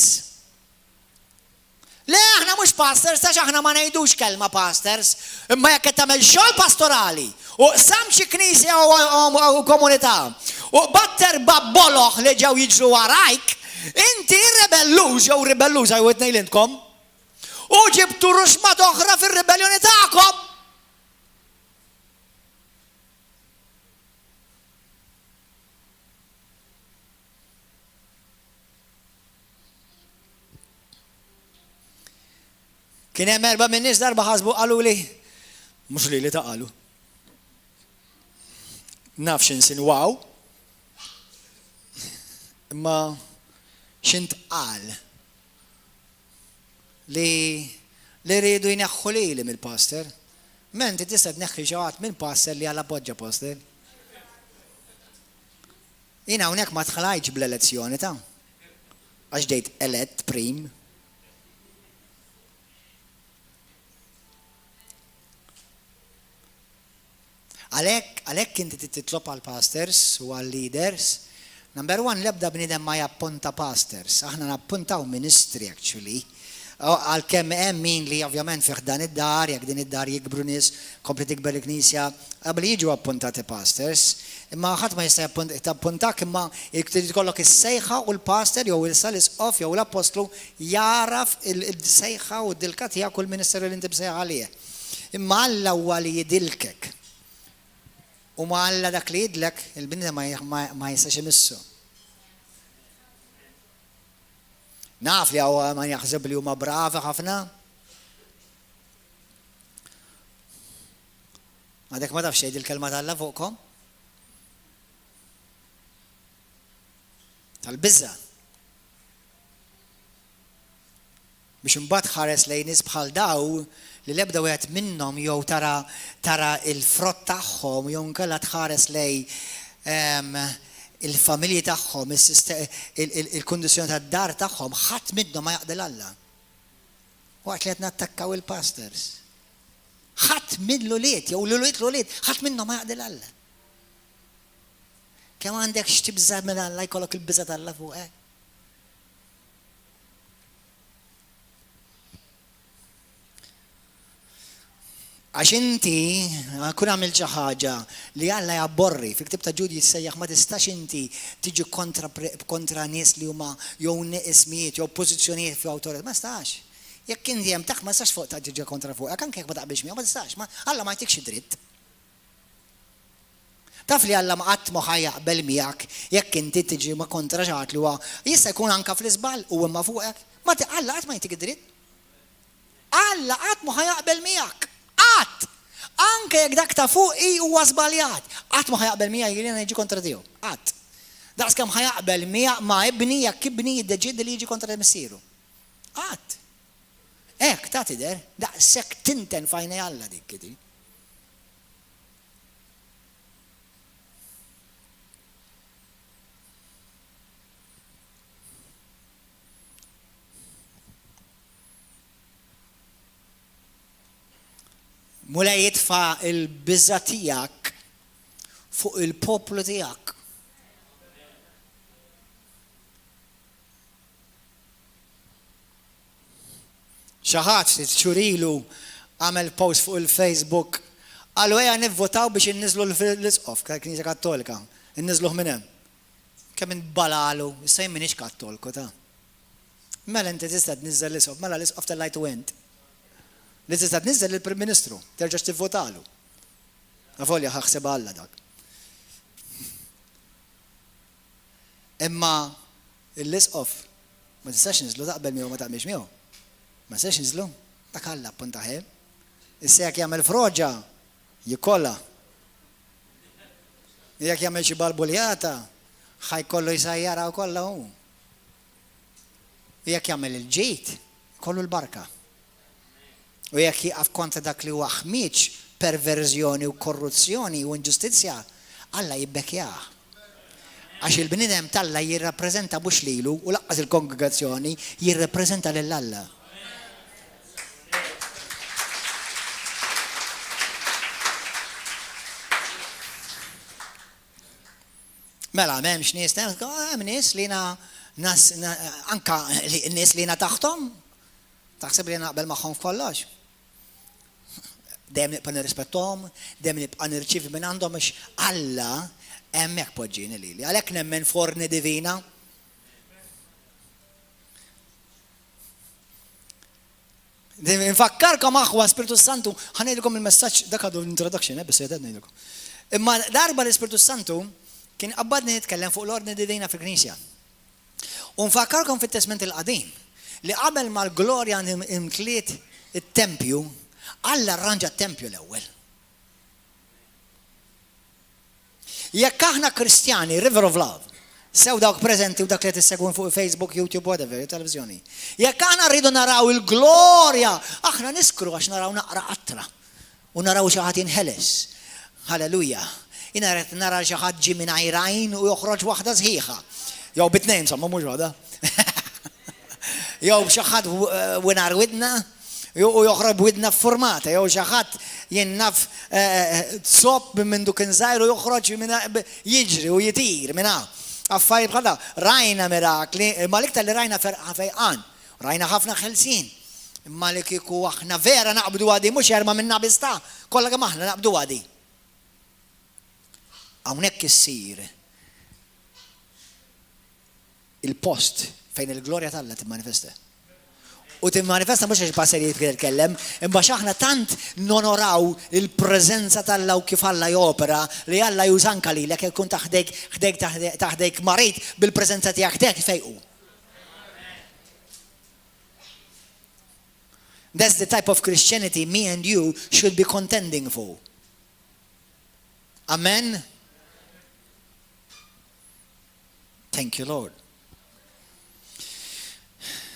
Le, aħna mhux pastors, għax aħna ma ngħidux kelma pastors, imma jekk qed tagħmel xogħol pastorali u qsamt xi knisja u komunità u qbadt erba' boloh li ġew jiġru warajk, inti rebelluż jew ribelluża jew it-tnejn li intkom, u ġibtu ruxmat oħra fir-ribelljoni tagħkom. Kien hemm erba' minn nies darba ħasbu qaluli, mhux lili ta' qalu. Naf x'insinwaw, imma x'intqal li li riedu jneħħu lili mill-pastor. Menti tista' tneħħi xi ħadd minn pastor li għal appoġġa pastor. Jien hawnhekk ma tħlajtx bl-elezzjoni ta' għax ġejt elett prim. Għalhekk, għalhekk inti trid titlob għal pastors u għal leaders. Number one, l-ebda bniedem ma jappunta pastors. Aħna nappuntaw ministri actually. Għalkemm hemm min li ovvjament fih dan id-dar, jekk din id-dar jikbru nies, kompli tikber il-knisja, qabel jiġu appuntati pastors. Imma ħadd ma jista' jappuntak imma trid ikollok is-sejħa u l-pastor jew issa l-isqof jew l-appostlu jagħraf il-sejħa u d-dilka tiegħek u l-ministeru li inti msejjaħ għalih. Imma Alla huwa li jidilkek. U ma Alla dak li jidlek, il-bniedem ma jistax imissu. Naf li hawn ma jaħseb li huma bravi ħafna. Għadek ma tafx xejn il-kelma t'Alla fuqkom? Tal-biża. Biex imbagħad ħares lejn nies bħal daw li l-ebda wieħed minnhom jew tara tara l-frott tagħhom jew inkella tħares lejn ehm, il-familji tagħhom, il-kundizzjoni tad-dar tagħhom, ħadd minnhom ma jaqdi 'l Alla. Waqt li qed nattakkaw il-pastors. Ħadd mill-ulied jew l-ulied l-ulied, ħadd minnhom ma jaqdi 'l Alla. Kemm għandek x'tibża' minn Alla jkollok il-biża' t'Alla fuqek. Għax inti kun għamilt xi ħaġa li Alla jabborri, fil-ktieb ta' Ġud jissejjaħ ma tistax inti tiġi kontra kontra nies li huma jew ismijiet jew pożizzjonijiet fi awtorità, ma tistax. Jekk inti hemm taħt ma tistax fuq tiġi kontra fuqek, anke jekk ma taqbilx miegħu ma tistax, ma Alla ma jtikx id-dritt. Taf li Alla ma qatt mhu ħa jaqbel miegħek jekk inti tiġi ma kontra xi ħadd li huwa jista' jkun anke fl-iżball u imma fuqek. Ma Alla qatt ma jtik id-dritt. Alla qatt mhu ħa jaqbel miegħek. Qatt! Anke jekk dak ta' fuqi huwa żbaljat, qatt mhu ħa jaqbel miegħi jekk jiena niġi kontra tiegħu. Qatt. Daqskemm ħa jaqbel ma' ibni jekk ibni jiddeċiedi li jiġi kontra missieru. Qatt. Hekk ta' tidher, daqshekk tinten f'għajnej Alla dik hi. Mulej itfa' l-biża' tiegħek fuq il-poplu tiegħek. Xi ħadd ftit xhur ilu għamel post fuq il-Facebook qalu ejja nivvotaw biex inniżlu l-isqof tal-Knisja Kattolika, inniżluh minn hemm. Kemm intbalalu, issa jien m'iniex Kattolku ta. Mela inti tista' tniżżel l-isqof, mela l-isqof tellajtu int. Li tista' tniżżel lill-Prim Ministru, terġax tivvotalu. Avolja ħa ħsibha Alla dak. Imma l-isqof ma tistax niżlu taqbel miegħu ma taqbilx miegħu. Ma tistax niżlu, dak Alla appuntah hemm. Issa jekk jagħmel froġa, jikollha. Jekk jagħmel xi balbuljata, ħa jkollu jsajjarha kollha hu. U jekk jagħmel il-ġid, ikollu l-barka. U jekk jieqaf kontra dak li huwa ħmieġ, perverżjoni u korruzzjoni u inġustizzja, Alla jibbekkjah. Għax il-bniedem t'Alla jirrappreżenta mhux lilu u lanqas il-kongregazzjoni, jirrappreżenta lil Alla. Mela, m'hemmx nies, hemm nies li jiena nas, anka nies li jiena taħthom, taħseb li naqbel magħhom f'kollox. Dejjem nibqa' nirrispettom, dejjem nibqa' nirċievi minn għandhom għax Alla hemmhekk poġġieni lili. Għalhekk nemmen f'ordni divina. Nfakkarkom aħwa Spiritu Santu, ħa ngħidilkom il-messaġġ dak għadu l-introduction, eh, biss qed ngħidilkom. Imma darba l-Ispirtu Santu kien qabbadni nitkellem fuq l-ordni divina fil-Knisja. U nfakkarkom fit-Testment il-Qadim li qabel ma l-glorja imtliet it-tempju, Alla rranġa t-tempju l-ewwel. Jekk aħna Kristjani, River of Love, sew dawk preżenti u dak li qed issegwun fuq Facebook, YouTube, whatever, televizjoni. Jekk aħna rridu naraw il-glorja, aħna niskru għax naraw naqra qatra u naraw xi ħadd jinħeles. Halleluja. Jiena qed nara xi ħadd ġie mingħajr għajn u joħroġ waħda sħiħa. Jew bi tnejn insomma, mhux waħda. Jew xi ħadd winar widna. U joħroġ b'widna ffurmata, jew xi ħadd jien naf zopp minn mindu kien żgħir u joħroġ jiġri u jtir minn hawn. Affarijiet bħal dawn. Rajna mirakli, imma l-iktar li rajna fejqan. Rajna ħafna ħelsien. Imma li kieku aħna vera naqbduha di, mhux erma' minna biss ta', kollha kemm aħna naqbduha di. Hawnhekk issir il-post fejn il-glorja t'Alla timmanifesta. U timmanifesta mhux għax passer jitkellem, imma għax aħna tant nonoraw il-preżenza t'Alla u kif Alla jopera li Alla juża anka lilek jekk tkun taħdejk ħdejk taħdejk marid bil-preżenza tiegħek ħdejk fejqu. That's the type of Christianity me and you should be contending for. Amen. Thank you, Lord.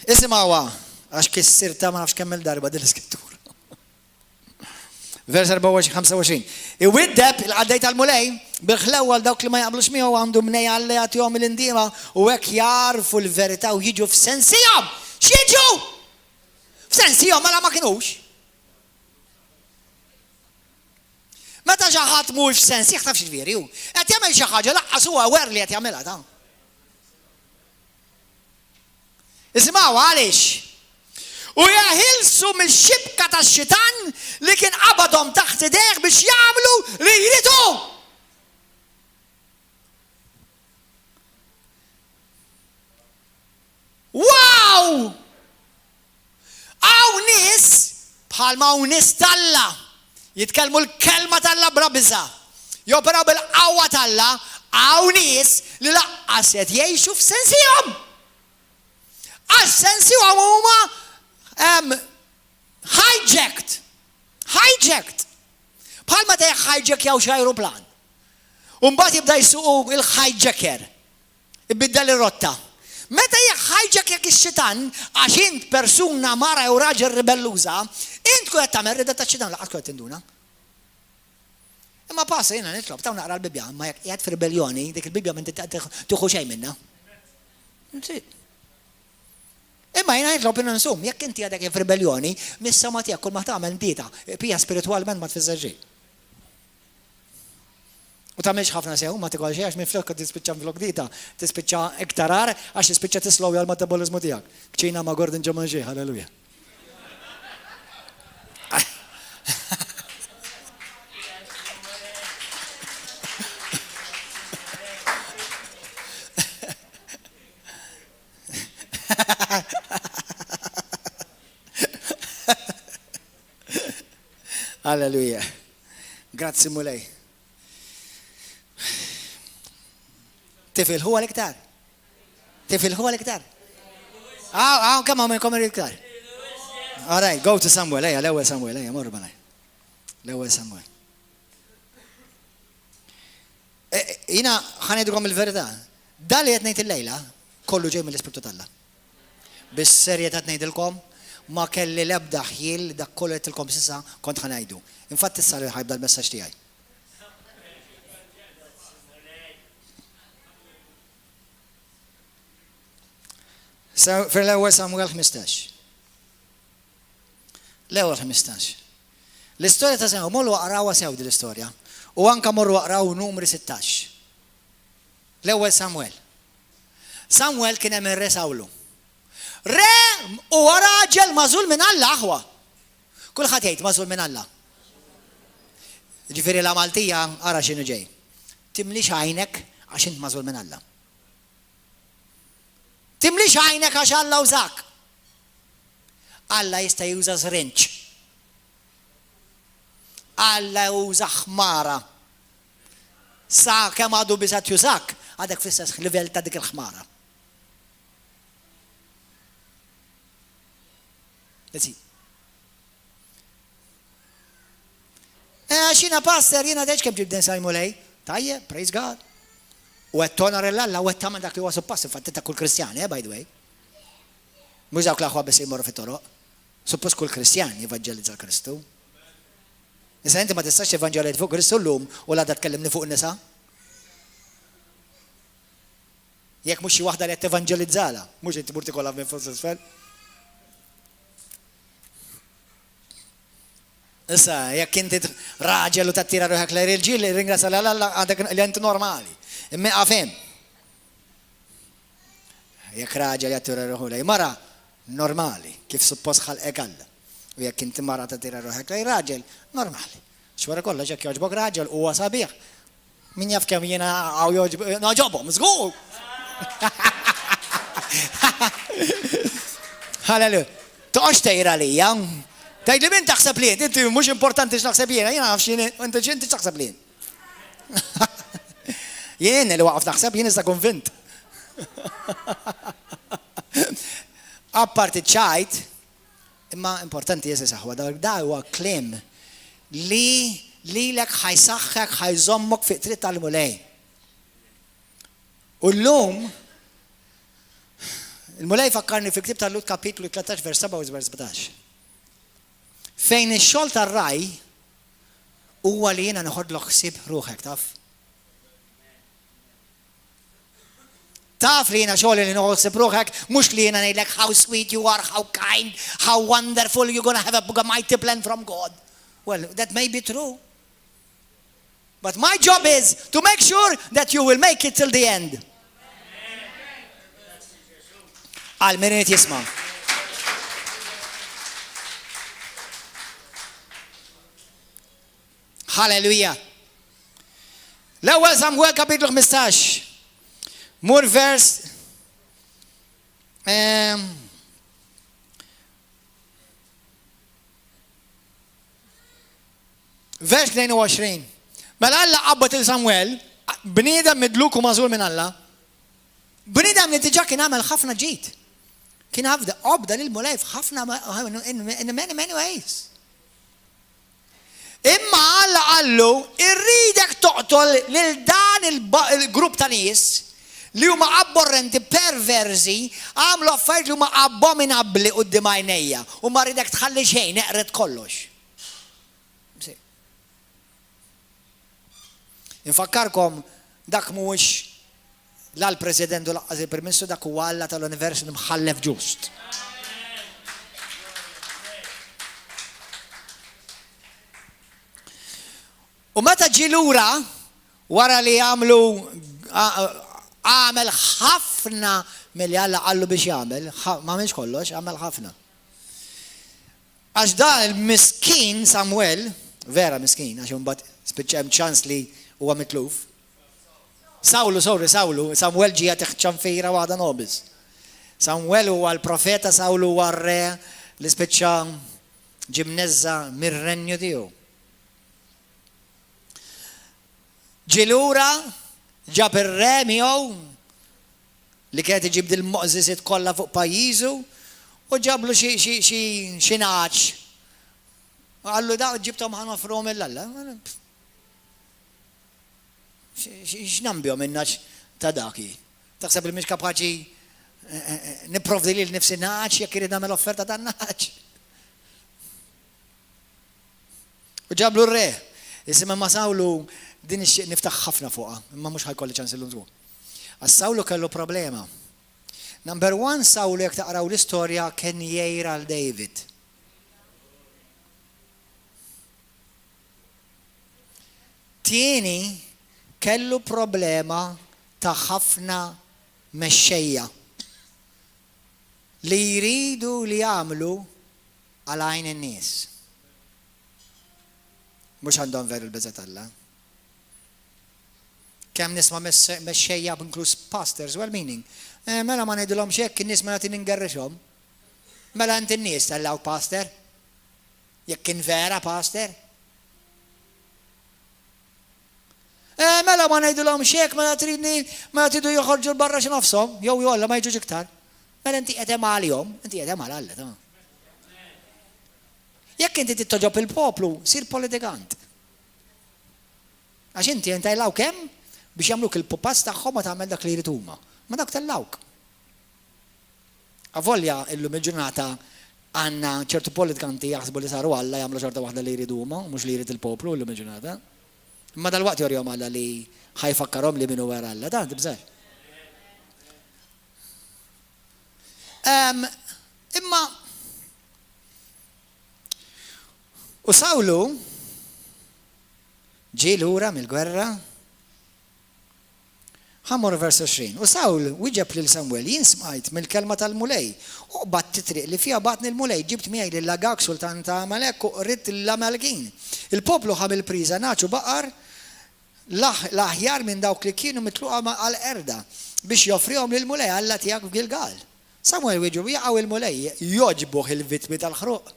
Isimgħuha, għax kissirta ma nafx kemm il-darba din l-iskrittura. Vers 24-25. Iwiddeb il-qaddej tal-mulej bil-ħlewa għal dawk li ma jaqblux miegħu għandu mnej Alla jagħtihom il-indiema u hekk jarfu l-verità u jiġu f'sensihom. X'jiġu? F'sensihom mela ma kinux. Meta xi ħadd mhux f'sensih taf x'jiġifieri hu. Qed jagħmel xi ħaġa lanqas hu aware li qed jagħmilha ta. Isimgħu għaliex. U jeħilsu mix-xibka tax-xitan li kien qabadhom taħt idejh biex jagħmlu li jrid hu. Wow! Hawn nies bħalma hawn nies t'Alla jitkellmu l-kelma t'Alla bla biża', joperaw bil-qawwa t'Alla, hawn nies li laqqas qed jgħixu f'sensihom. Għax sensihom huma um, hijacked. Hijacked. Bħalma ta' hijackjaw xi ajruplan. U mbagħad jibda jsuqu il-hijacker. Ibiddel ir-rotta. Meta jħajġek ix-xitan għax int persuna mara jew raġel ribelluża, int tkun qed tagħmel rieda tax-xitan lanqas tkun qed tinduna. Imma pastor jiena nitlob, taw naqra l-Bibbja, imma jekk qiegħed f'ribelljoni, dik il-Bibbja m'inti tieħu xejn minnha. Imma jiena nitlob jiena nsum, jekk inti għadek f'ribelljoni, mis-sema tiegħek kull ma tagħmel dieta, pija spiritwalment ma tfisser xejn. U tagħmilx ħafna sew, ma tikol xejn għax minflok tispiċċa minflok dieta, tispiċċa iktar agħar għax tispiċċa tislowja l-metaboliżmu tiegħek. Kċina ma' Gordon Ġemanġi, halleluja. Alleluja. Grazzi Mulej. Tifilħu għal iktar. Tifilħu għal iktar. Għaw, għaw, kemm hawn minnkom irid iktar? All right, go to Samuel, ejja, l-ewwel Samuel, ejja, morru malaj. L-ewwel Samuel. E, e, jina ħanidkom il-verità. Dan li qed ngħid illejla kollu ġej mill-Ispirtu t'Alla. Bis-serjetà ngħidilkom, ma kelli l-ebda ħjiel li dak kollu li għedtilkom s'issa kont ħa ngħidu. Infatti issa li ħa jibda l-messaġġ tiegħi. Fil-ewwel Samuel 15. L-ewwel 15. L-istorja ta' Samuel, morru aqrawha sew din l-istorja. U anka morru aqraw numri 16. L-ewwel Samuel. Samwel kien hemm ir-re Sawlu. Re huwa raġel magħżul minn Alla, aħwa. Kulħadd jgħid magħżul minn Alla. Ġifieri la Maltija ara x'inhu ġej. Timlix għajnek għax int magħżul minn Alla. Timlix għajnek għax Alla użak. Alla jista' juża żrinġ. Alla juża ħmara. Sa kemm għadu biss qed jużak, għadek fl-istess livell ta' dik il-ħmara. That's it. Eh, għax jiena pastor, jiena deċ kemm ġibden sajmu lej. Tajjeb, praise God. U qed tonor l-Alla u qed tagħmel dak li huwa suppost, infatti ta' kull Kristjan, eh, by the way. Mhux dawk l-aħwa biss jmorru fit-toroq. Suppost kull Kristjan jevanġelizza l-Kristu. Issa inti ma tistax tevanġelizza fuq Kristu llum u l-għada tkellimni fuq nisa. Jekk mhux xi waħda li qed tevanġelizzala, mhux inti mur tikolha minn fuq isfel. Issa, jekk inti raġel u tattira ruħek lejn il-ġil, ringrazzja l Alla għadek li inti normali. Imma għafem. Jekk raġel jattira ruħu lejn mara, normali, kif suppost ħalqek Alla. U jekk inti mara tattira ruħek lejn raġel, normali. Għax wara kollox jekk jogħġbok raġel huwa sabiħ. Min jaf kemm jiena hawn nogħġobhom, żgur! Halleluja. Toqgħodx tgħir għalija. Tgħidli min taħseb li int? Inti mhux importanti x'naħseb jiena, jiena naf x'jien, inti x'taħseb li int. Jien li waqaf naħseb, jien issa konvint. Apparti ċajt, imma importanti jesi saħwa, da huwa kliem li lilek ħajsaħħek ħajżommok fi triq tal-Mulej. U llum il-Mulej fakkarni fi ktib tal-Lut kapitlu 13 vers 7 u vers 17. Fejn ix-xogħol tar-ragħaj huwa li jiena noħodlok ħsieb ruħek, taf? Taf li jiena xogħli li noħod ħsieb ruħek, mhux li jiena ngħidlek how sweet you are, how kind, how wonderful, you're gonna have a mighty plan from God. Well, that may be true. But my job is to make sure that you will make it till the end. Għal min irid jisma'. Hallelujah. L-ewwel Samuel kapitlu 15. Mur vers ehm, Vers 22. Mela Alla qabbad il Samuel, bniedem midluk u magħżul minn Alla, bniedem li diġà kien għamel ħafna ġid. Kien għabda obda lil Mulej f'ħafna in many many ways. Imma Alla qallu, irridek toqtol lil dan il-grupp ta' nies li huma abborrenti, perversi, għamlu affarijiet li huma abominabbli quddiem għajnejja u ma rridek tħalli xejn, eqred kollox. Infakkarkom dak mhuwiex la l-President u laqqas il-Prim Ministru dak huwa Alla tal-Univers l-imħallef ġust. U meta ġie lura wara li għamlu għamel ħafna milli Alla qallu biex jagħmel, ma għamilx kollox, għamel ħafna. Għax dan il-miskin Samwel, vera miskin, għax imbagħad spiċċa hemm ċans li huwa mitluf. Sawlu, sorry, Sawlu, Samwel ġie jagħtih ċanfira waħda nobis. Samwel huwa l-profeta, Sawlu huwa r-re li spiċċa ġie mneżża' mir-renju tiegħu. Ġie lura, ġab ir-re miegħu li kien qed iġib dil-moqżiżiet kollha fuq pajjiżu u ġablu xi xi xi xi nagħaġ. U qallu dawn ġibthom ħa noffruhom lil Alla. X'nambihom in-nagħaġ ta' dak hi? Taħseb li mhix kapaċi nipprovdi lil nifsi nagħaġ jekk irid nagħmel offerta tan-nagħaġ? U ġablu r-re. Isimha ma' Sawlu din nixtieq niftaħ ħafna fuqha, imma mhux ħajkolli ċans illum żgur. Għax Sawlu kellu problema. Number one, Sawlu jekk taqraw l-istorja kien jgħir għal David. Tieni, kellu problema ta' ħafna mexxejja li jridu li jagħmlu għal għajn in-nies. Mhux għandhom veru l-biża' t'Alla. Kemm nisma' mexxejja inkluż pastors well meaning. Eh, mela ma ngħidilhomx hekk in-nies mela tin ingerrixhom. Mela inti n-nies tellgħuk pastor? Jekk kien vera pastor? Eh, mela ma ngħidilhomx hekk, mela tridni, mela tridu joħorġu 'l barra xi nofshom, jew jolla ma jiġux iktar. Mela inti qed hemm għalihom, inti qed hemm għal Alla ta'. Jekk inti trid togħġob il-poplu, sir politikant. Għax inti jentajlawk hemm biex jagħmluk il-pupazz tagħhom ma tagħmel dak li jrid huma. Ma dak tellawk. Avolja illum il-ġurnata għandna ċertu politikanti jaħsbu li saru Alla jagħmlu xorta waħda li jridu huma u mhux li jrid il-poplu illum il-ġurnata. Imma dalwaqt jorihom Alla li ħa jfakkarhom li min hu wera Alla. Dan tibżax. Imma u Sawlu ġie lura mill-gwerra Ħa mmorru vers 20. U Sawl wieġeb lil Samwel, Jien smajt mill-kelma tal-Mulej, u qbadt it-triq li fiha bagħatni l-Mulej, ġibt miegħi lil Agag sultan ta' Għamalek u qridt lill-Għamalekin. Il-poplu ħa mill-priża nagħaġ u baqar, l-aħjar minn dawk li kienu mitluqa għall-qerda, biex joffrihom lill-Mulej Alla tiegħek f'Gilgal. Samwel wieġbu, Jaqaw il-Mulej jogħġbuh il-vittmi tal-ħruq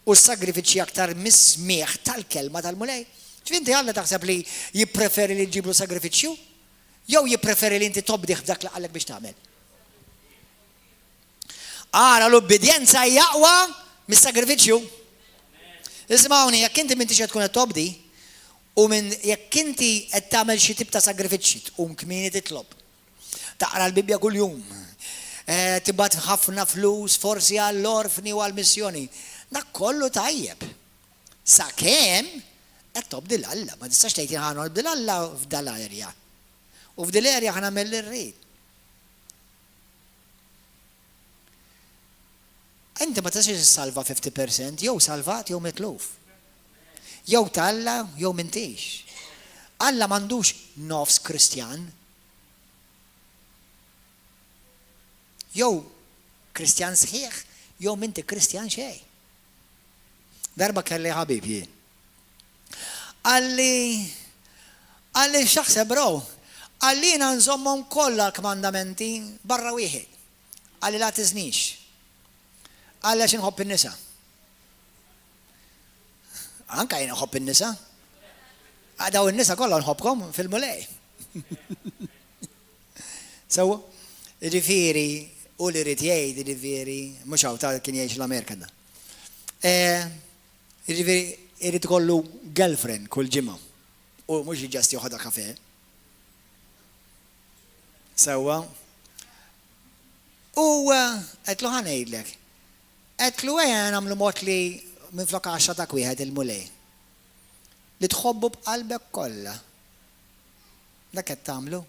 u s-sagrifiċċji aktar mis-smigħ tal-kelma tal-Mulej? Ġifieri inti Alla taħseb li jippreferi li ġġiblu sagrifiċċju? Jew jippreferi li inti tobdih f'dak li qallek biex tagħmel? Ara l-ubbidjenza hija aqwa mis-sagrifiċċju. Isimgħuni, jekk inti m'intix qed tkun qed tobdi, u minn jekk inti qed tagħmel xi tip ta' sagrifiċċji, tqum kmieni titlob, Taqra l-Bibbja kuljum. Eh, tibgħat ħafna flus forsi għall-orfni u għall-missjoni. Dak kollu tajjeb. Sakemm qed tobdi l-Alla, ma tistax tgħid jien ħa nobdi l-Alla f'dal-erja. U f'dil-erja ħa nagħmel li rrid. Inti ma tistax issalva 50%, jew salvat jew mitluf. Jew t'Alla jew m'intix. Alla m'għandux nofs Kristjan. Jew Kristjan sħiħ, jew m'inti Kristjan xejn. Darba kelli ħabib jien. Qalli, qalli x'taħseb bro? Qalli jiena nżommhom kollha l-kmandamenti barra wieħed. Qalli la tiżnix. Qalli għax inħobb in-nisa. Anka jien nħobb in-nisa. Daw in-nisa kollha nħobbkom fil-Mulej. Sewwa? Jiġifieri, hu li ried jgħid, jiġifieri, mhux hawn ta' kien jgħix l-Amerika dan. Jiġifieri, irid ikollu girlfriend kull ġimgħa. U mhux just joħodha kafè. Sewwa? U għedtlu ħa ngħidlek. Għedtlu ejja nagħmlu mod li minflok għaxra tak wieħed il-Mulej. Li tħobbu b'qalbek kollha. Dak qed tagħmlu?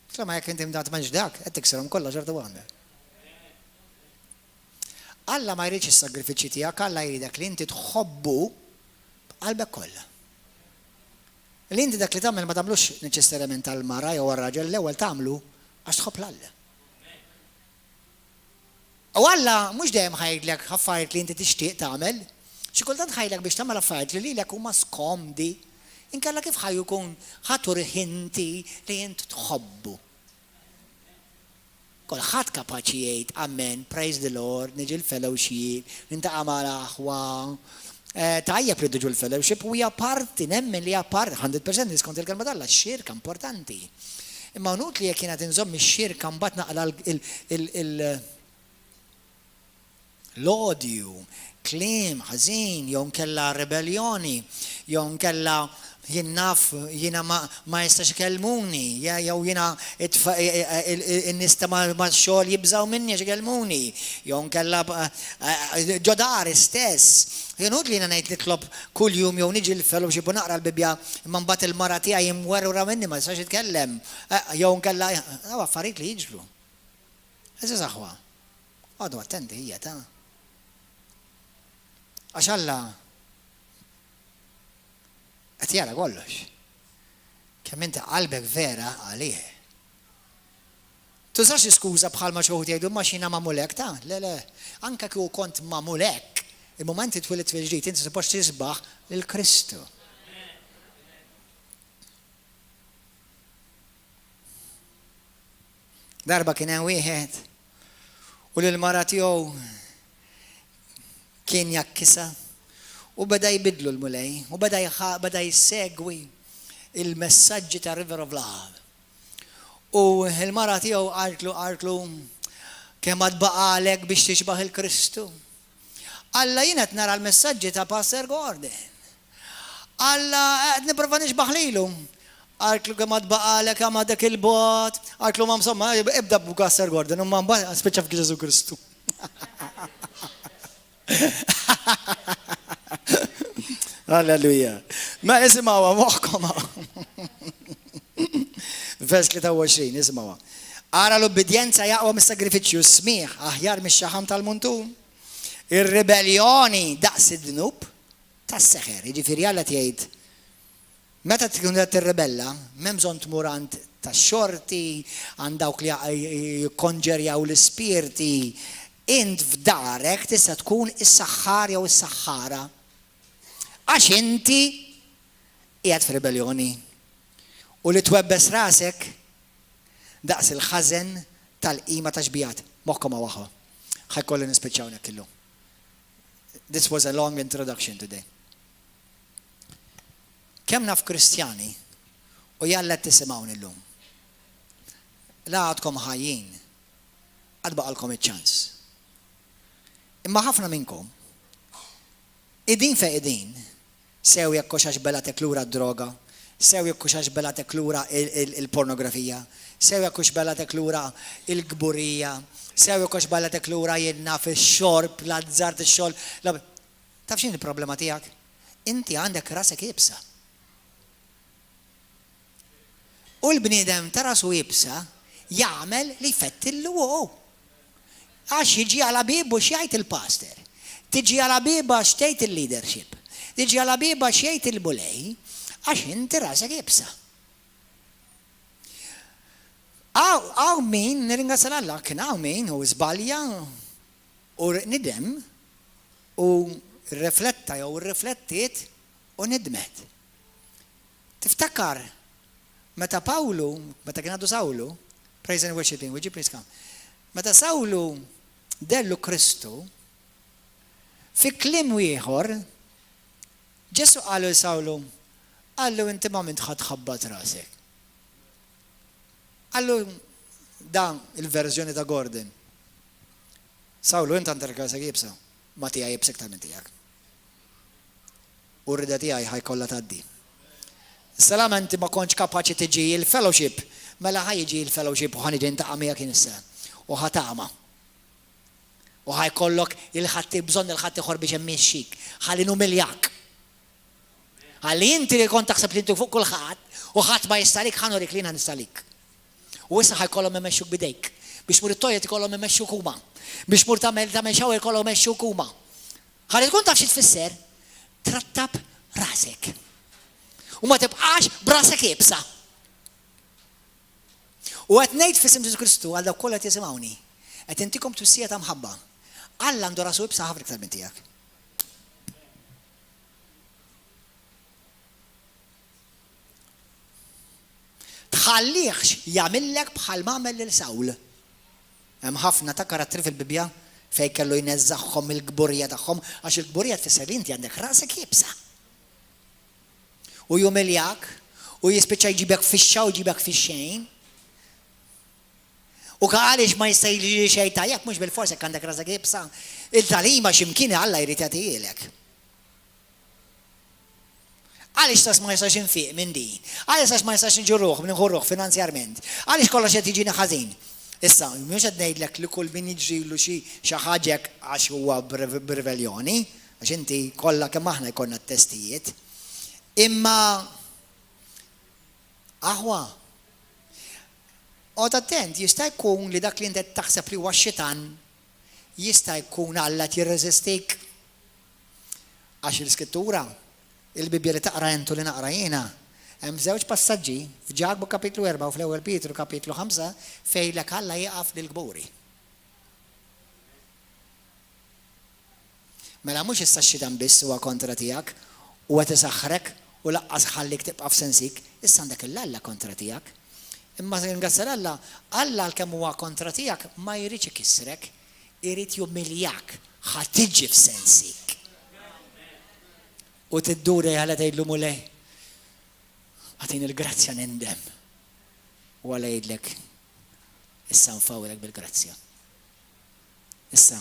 Insomma, jekk inti ma tagħmilx dak, qed tiksirhom kollha xorta waħda. Alla ma jridx is-sagrifiċċji tiegħek, Alla jridek li inti tħobbu b'qalbek kollha. Li inti dak li tagħmel ma tagħmlux neċessarjament għall-mara jew għar-raġel, l-ewwel tagħmlu għax tħobb 'l Alla. U Alla mhux dejjem ħa jgħidlek affarijiet li inti tixtieq tagħmel. Xi kultant ħa jgħidlek biex tagħmel affarijiet li lilek huma skomdi. Inkella kif ħa jkun ħa turih inti li int tħobbu? Kulħadd kapaċi jgħid amen, praise the Lord, niġi l-fellowship, niltaqa' mal-aħwa. Tajjeb li tiġu l-fellowship u hija parti, nemmen li hija parti, 100% skont il-kelma t'Alla, x-xirka importanti. Imma inutli jekk jiena qed inżomm ix-xirka mbagħad naqla' l-odju, kliem ħażin jew nkella ribelljoni jew nkella jien naf jiena ma jistax ikellmuni jew jiena in-nies ta' max-xogħol jibżgħu minni għax ikellmuni jew nkella ġo dari stess. Inutli jiena ngħid nitlob kuljum jew niġi l-fellowship u naqra l-Bibbja imma mbagħad il-mara tiegħi imwerwra minni ma tistax titkellem jew inkella dawn affarijiet li jiġru. Għeżież aħwa, oqogħdu attenti hija ta'. Għax Alla qed jara kollox. Kemm inti qalbek vera għalih. Tużax iskuża bħalma xi wħud jgħidu imma għax jiena magħmul hekk ta'. Le, le. Anke kieku kont magħmul hekk, il-mument li twilidt fil-ġdid inti suppost tisbaħ lil Kristu. Darba kien hemm wieħed u lill-mara tiegħu kien jakkisha u beda jbiddlu l-Mulej u beda beda jsegwi il-messaġġi ta' River of Love. U l-mara tiegħu qaltlu, qaltlu, Kemm għad baqagħlek biex tixbah il-Kristu? Qallha, Jien qed nara l-messaġġi ta' Pastor Gordon. Qallha, Qed nipprova nixbah lilu. Qaltlu, Kemm għad baqagħlek, kemm għadek 'il bogħod? Qaltlu, Ma insomma, ibda b'Pastor Gordon, imma mbagħad spiċċa f'Ġesù Kristu. Alleluja. Ma isimgħuha moħħkom. Vers 23, isimgħuha. Ara l-ubbidjenza jaqwa mis-sagrifiċċju, smigħ aħjar mix-xaħam tal-muntun. Ir-ribelljoni daqs id-dnub tas-seħer. Jiġifieri Alla tgħid Meta tkun qed tirribella, m'hemm bżonn tmur għand tax-xorti, għand dawk li jikkonġerjaw l-ispirti. Int f'darek tista' tkun is-saħħar jew is-saħħara. Għax inti qiegħed f'ribelljoni. U li twebbes rasek daqs il-ħażen tal-qima ta' xbigħat. Moħħkom hawn aħwa. Ħa jkolli nispiċċa hawnhekk illum. This was a long introduction today. Kemm naf Kristjani, u jalla qed tisimgħuni llum, la għadkom ħajjin, għad baqalkom iċ-ċans. Imma ħafna minnkom, qegħdin fejn qegħdin, sew jekk hux għax belgħatek lura d-droga, sew jekk hux għax belgħatek lura il-pornografija, sew jekk hux belgħatek lura il-kburija, sew jekk hux belgħatek lura jien naf ix-xorb, l-azzard, ix-xogħol, Taf x'inhi l-problema tiegħek? Inti għandek rasek iebsa. U l-bniedem ta' rasu iebsa jagħmel li jfettillu hu. Għax jiġi għala bibu x'jgħid il-pastor. Tiġi għala biba x'tgħid il-leadership. Tiġi għala biba x'jgħid il-Mulej għax inti rasek iebsa. Hawn min, nirringrazzja 'l Alla, kien hawn min u żbalja u nidem u rrefletta. Irrifletta jew irriflettiet u nidmet. Tiftakar meta Pawlu, meta kien għadu Sawlu, praise and worship team, would you please come? Meta Sawlu dellu Kristu, fi kliem ieħor, Ġesù qalu 'l Sawlu, qallu inti ma' min ħa tħabbat rasek. Qallu dan il-verżjoni ta' Gordon. Sawlu int għandek rasek iebsa, ma tiegħi iebsa iktar minn tiegħek. U r-rieda tiegħi ħa jkollha tgħaddi. Salama inti ma kontx kapaċi tiġi il-fellowship, mela ħa jiġi il-fellowship u ħa niġi ntaqa' miegħek jien issa. U ħa tagħma. U ħa jkollok il-ħadd bżonn il-ħadd biex immexxik. Ħalli numiljak. Ħalli inti li kont taħseb li inti fuq kulħadd u ħadd ma jistalik ħa nurik li jiena nistalik. U issa ħa jkollhom imexxuk b'idejk. Biex tmur it-toilet ikollhom imexxuk huma. Biex tmur tagħmel tagħmel shower ikollhom imexxuk huma. Ħalli tkun taf xi tfisser, trattab rasek. U ma tibqax b'rasek iebsa. U qed ngħid f'isem Ġesù Kristu għal dawk kollha qed jisimgħuni. Qed intikom twissija ta' mħabba. Alla għandu rasu iebsa ħafna iktar minn tiegħek. Tħallihx jagħmillek bħal m'għamel lil Sawl. Hemm ħafna ta' karattri fil-Bibbja fejn kellu jneżżagħhom mill-kburija tagħhom għax il-kburija tfisser li inti għandek rasek iebsa. U jumiljak u jispiċċa jġibek fix-xa u jġibek fix-xejn. U għaliex ma jista' jiġri xejn tajjeb mhux bilfors jekk għandek rasek iebsa. Il-tagħlima x'imkien Alla jrid jagħtihielek. Għaliex tas ma jistax infiq minn din? Għaliex tas ma jistax niġu ruħ, nieħu ruħ finanzjarment? Għaliex kollox qed jiġini ħażin? Issa, mhux qed ngħidlek li kull min jiġrilu xi xi ħaġa hekk għax huwa b'riveljoni, għax inti kollha kemm aħna jkollna t-testijiet. Imma aħwa, oqgħod attent, jista' jkun li dak li inti qed taħseb li huwa x-xitan jista' jkun Alla qed jirreżistik. Għax l-Iskrittura, il-Bibbja li taqra int u li naqra jiena, hemm żewġ passaġġi, f'Ġakbu kapitlu 4 u fl-Ewwel Pietru kapitlu 5, fejn jgħidlek Alla jieqaf lill-kburi. Mela mhux issa x-xitan biss huwa kontra tiegħek u qed isaħħrek u laqqas ħallik tibqa' f'sensik, issa għandek 'l Alla kontra tiegħek. Imma ringrazzja 'l Alla, Alla għalkemm huwa kontra tiegħek ma jridx ikissrek, Irid jumiljak, ħa tiġi f'sensik. U tiddur lejn Alla tgħidlu Mulej, agħtini l-grazzja nindem. U Alla jgħidlek, issa nfawrek bil-grazzja. Issa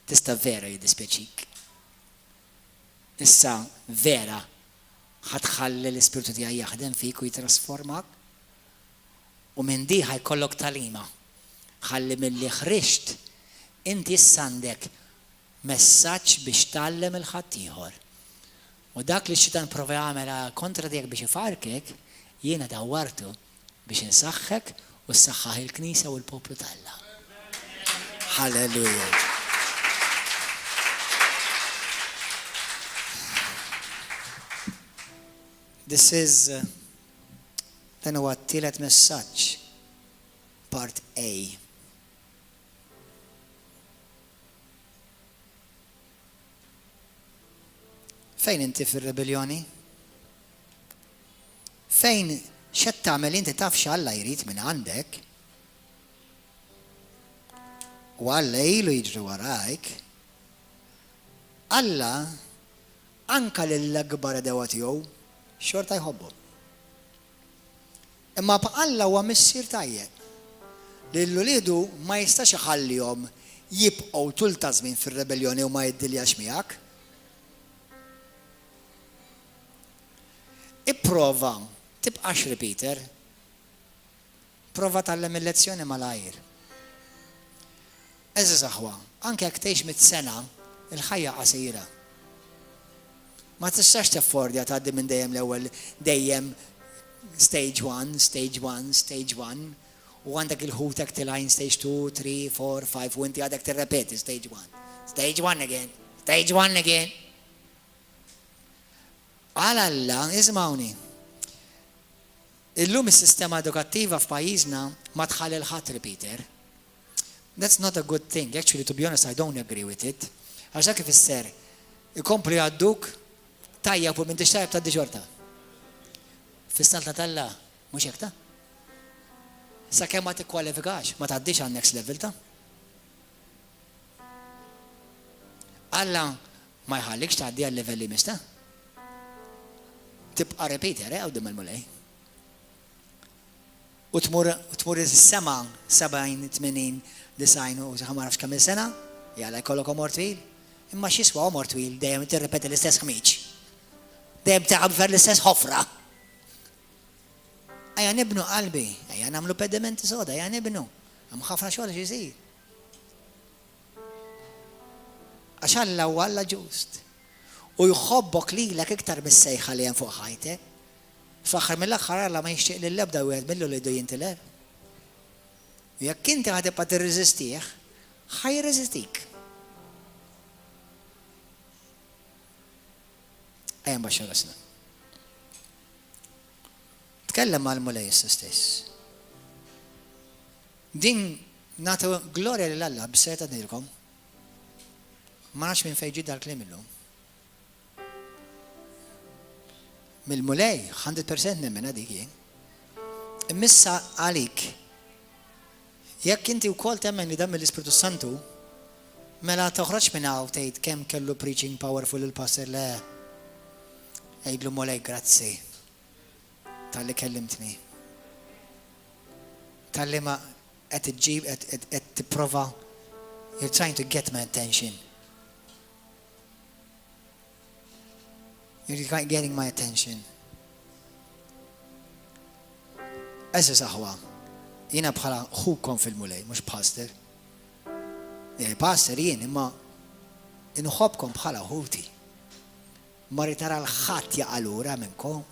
tista' vera jiddispjaċik. Issa vera ħa tħalli l-Ispirtu tiegħi jaħdem fik u jitrasformak. U minn di ħa jkollok tagħlima. Ħalli milli ħriġt, inti issa għandek messaġġ biex tgħallem 'il ħaddieħor. U dak li x-xitan prova jagħmel kontra tiegħek biex ifarrkek, jiena dawwartu biex insaħħek u ssaħħaħ il-Knisja u l-poplu t'Alla. Hallelujah. This is Dan huwa t-tielet messaġġ, part A. Fejn inti fir-rebelljoni? Fejn x'qed tagħmel inti taf x'Alla jrid minn għandek? U Alla ilu jiġri warajk. Alla Anka lill-akbar għedewwa tiegħu, xorta jħobbhom. Imma Alla huwa Missier tajjeb, li lil uliedu ma jistax iħallihom jibqgħu tul ta' żmien fir-rebelljoni u ma jiddiljax miegħek. Ipprova tibqax repeater. Prova tgħallem il-lezzjoni malajr. Għeżież aħwa, anke jekk tgħix mitt sena, il-ħajja qasira. Ma tistax taffordja tgħaddi minn dejjem l-ewwel dejjem stage one, stage one, stage one, u għandek il-ħutek tilgħin stage 2, 3, 4, 5 u inti għadek tirrepeti stage 1. Stage 1 again, stage 1 again. Għal Alla, ismawni. Illum is-sistema edukattiva f'pajjiżna ma tħalli l-ħadd repeater. That's not a good thing. Actually, to be honest, I don't agree with it. Għax dak ifisser Ikomplu jgħadduk tajjeb u m'intix tajjeb tgħaddi xorta. Fis-saltna t'Alla mhux hekk ta? Sakemm ma tikkwalifikax, ma tgħaddix għan next level ta? Alla ma jħallikx tgħaddi għal level li mista. Tibqa' repeater, eh, quddiem il-Mulej. U tmur tmur is-sema 70, 80, 90 u ma nafx kemm il-sena, jalla jkollok għomor twil. Imma x'jiswa għomor twil dejjem tirrepeti l-istess ħmiġ. Dejjem tagħmel l-istess ħofra. Ejja nibnu qalbi, ejja nagħmlu pedimenti soda, ejja nibnu. Hemm ħafna xogħol xi jsir. Għax Alla huwa Alla ġust. U jħobbok lilek iktar mis-sejħa li hemm fuq ħajtek. Fl-aħħar mill-aħħar Alla ma jixtieq lil ebda wieħed mill ulidu jintilef. U jekk inti ħa tibqa' tirreżistih, ħa jirreżistik. Ejja nbaxxu rasna. Tkellem mal-Mulej issa stess. Din nagħtu glorja lil Alla b'seta nilkom. Ma nafx minn fejn ġie dal-kliem illum. Mill-Mulej, 100% nemmen dik jien. Immissa għalik, jekk inti wkoll temmen li dan mill-Ispirtu Santu, mela toħroġ minn hawn tgħid kemm kellu preaching powerful il-pastor le. Għidlu Mulej grazzi talli kellimtni. Talli ma qed iġġib qed tipprova you're trying to get my attention. You're getting my attention. Eżis aħwa, jiena bħala ħukom fil-mulej, mhux pastor. Pastor jien, imma inħobbkom bħala ħuti. Ma rrid nara 'l ħadd jaqa' lura minnkom.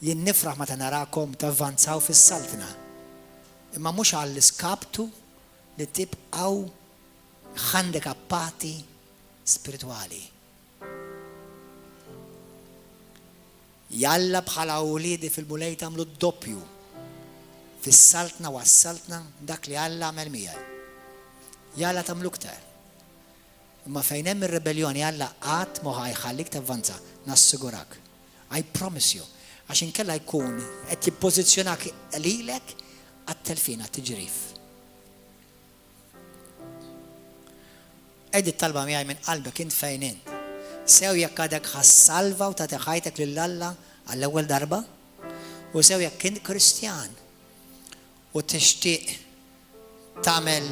Jien nifraħ meta narakom tavvanzaw fis-Saltna, imma mhux għall-iskaptu li tibqgħu ħandikappati spiritwali. Jalla bħala uliedi fil-Mulej tagħmlu d-doppju fis-Saltna u għas-Saltna dak li Alla għamel miegħi. Jalla tagħmlu iktar. Imma fejn hemm ir-ribelljoni Alla qatt mhu ħa jħallik tavvanza, nassigurak. I promise you. Għax inkella jkun qed jippożizzjonak lilek għat-telfien, għat-tiġrif. Għid it-talba miegħi minn qalbek int fejn int. Sew jekk għadek ħa ssalva u tagħti ħajtek lil Alla għall-ewwel darba, u sew jekk int Kristjan u tixtieq tagħmel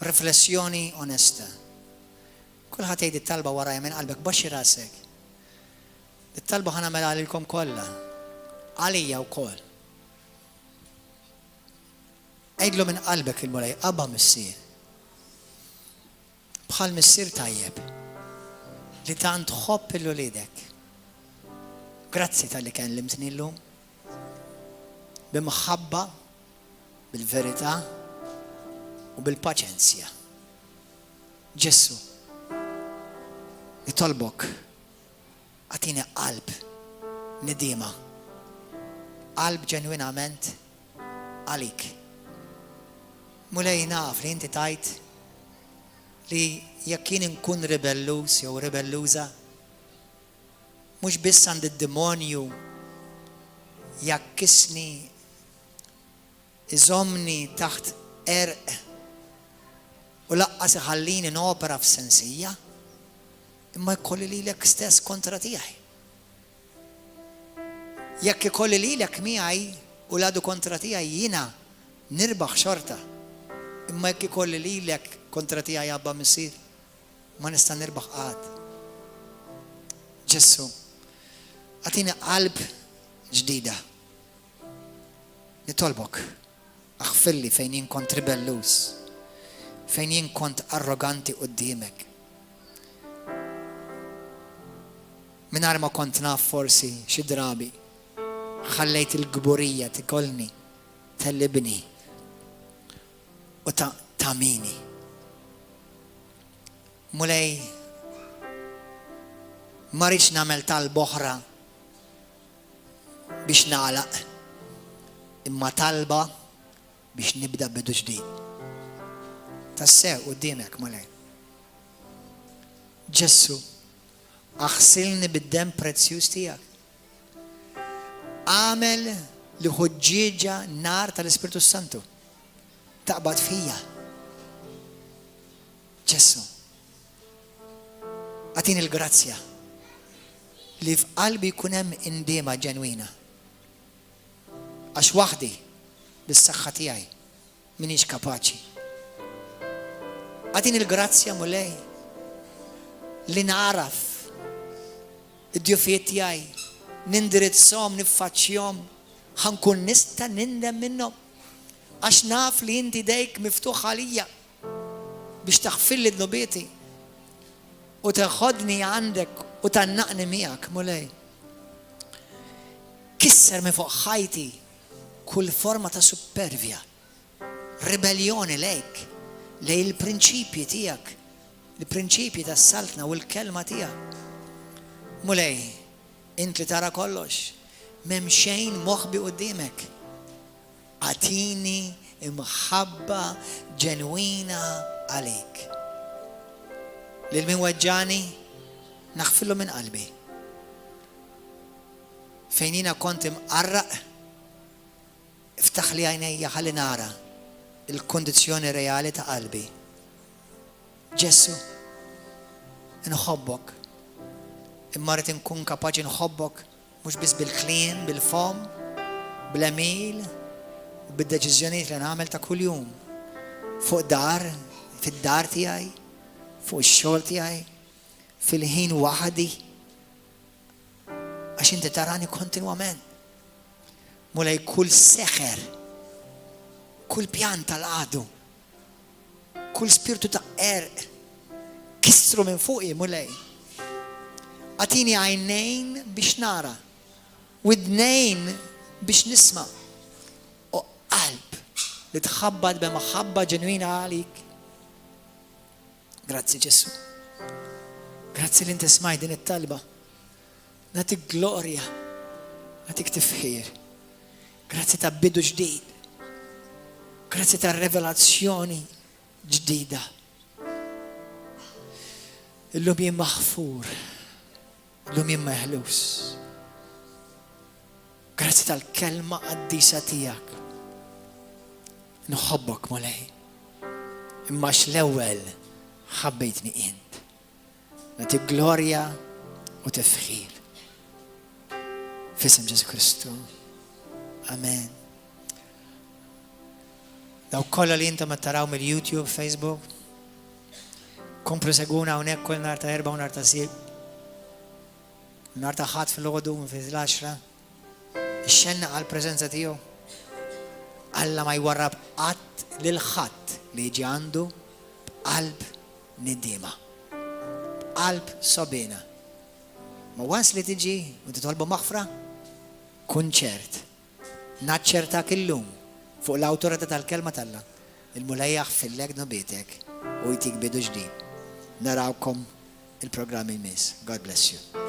Riflessjoni onesta. Kulħadd jgħid it-talba warajja minn qalbek, baxxi rasek. It-talba ħa nagħmilha lilkom kollha. Għalija wkoll. Għidlu minn qalbek il-Mulej, Abba Missier. Bħal missier tajjeb li tant tħobb lil uliedek. Grazzi talli kellimtni llum. B'imħabba bil-verità u bil-paċenzja. Ġesù, nitolbok agħtini qalb nidiema, qalb ġenwinament għalik. Mulej naf li inti tgħid li jekk jien inkun ribelluż jew ribelluża, mhux biss għandi d-demonju jgħakkisni Iżommni taħt qerq u lanqas iħallini nopera f'sensija, imma jkolli lilek stess kontra tiegħi. Jekk ikolli lilek miegħi u l-għadu kontra tiegħi jiena nirbaħ xorta. Imma jekk ikolli lilek kontra tiegħi Abba Missier, ma nista' nirbaħ qatt. Ġesù, agħtini qalb ġdida. Nitolbok, aħfirli fejn jien kont ribelluż, fejn jien kont arroganti quddiemek. Mingħajr ma kont naf forsi xi drabi ħallejt il-kburija tikolni, tellibni u tagħmini. Mulej, ma rridx nagħmel talba oħra biex nagħlaq, imma talba biex nibda bidu ġdid. Tassew quddiemek, Mulej. Ġesù, aħsilni bid-demm prezzjuż tiegħek. Agħmel li ħuġġieġa nar tal-Ispirtu Santu taqbad fija. Ġesù, agħtini l-grazzja li f'qalbi jkun hemm indiema ġenwina. Għax waħdi bis-saħħa tiegħi m'iniex kapaċi. Agħtini l-grazzja Mulej li nagħraf id-djufijiet tiegħi, nindirizzhom, niffaċċjahom, ħa nkun nista' nindem minnhom. Għax naf li inti idejk miftuħ għalija biex taħfirli dnubieti u teħodni għandek u tgħannaqni miegħek, Mulej. Kisser minn fuq ħajti kull forma ta' supervja, ribellioni lejk, lejn il-prinċipji tiegħek, il-prinċipji tas-saltna u l-kelma tiegħek. Mulej, int li tara kollox, m'hemm xejn moħbi quddiemek. Agħtini imħabba ġenwina għalik. Lil min weġġani, naħfirlu minn qalbi. Fejn jiena kont imqarraq, iftaħli għajnejja ħalli nara il-kondizzjoni reali ta' qalbi. Ġesù, nħobbok. Imma rrid inkun kapaċi nħobbok mhux biss bil-kliem, bil-fomm, bl-għemil, u bid-deċiżjonijiet li nagħmel ta' kuljum. Fuq dar, fid-dar tiegħi, fuq ix-xogħol tiegħi, fil-ħin waħdi. Għax inti tarani kontinwament. Mulej kull seħer, kull pjan tal-għadu, kull spirtu ta' qerq, kissru minn fuqi, Mulej. Agħtini għajnejn biex nara, widnejn biex nisma', u qalb li tħabbat b'maħabba ġenwina għalik. Grazzi Ġesù. Grazzi li inti smajt din it-talba. Nagħtik glorja, nagħtik tifħir. Grazzi ta' bidu ġdid. Grazzi ta' revelazzjoni ġdida. Illum jien maħfur. Illum jien meħlus. Grazzi tal-kelma qaddisa tiegħek. Nħobbok Mulej. Imma l-ewwel ħabbejtni int. Nagħtik glorja u tifħir. F'isem Ġesù Kristu. Amen. Dawk kollha li intom qed taraw mill-YouTube, Facebook, komplu segwuna hawnhekk kull nhar ta' Erbgħa u nhar ta' Sibt. Nhar ta' Ħadd filgħodu fil-10. Ixxennaq għall-preżenza tiegħu. Alla ma jwarrab qatt lil ħadd li jiġi għandu b'qalb niddiema. B'qalb sogħbiena. Ma once li tiġi u titolbu maħfra, kun ċert. Naċċertak illum fuq l-awtorità tal-kelma t'Alla, il-Mulej jaħfirlek dnubietek u jtik bidu ġdid. Narawkom il-programm il-miss. God bless you.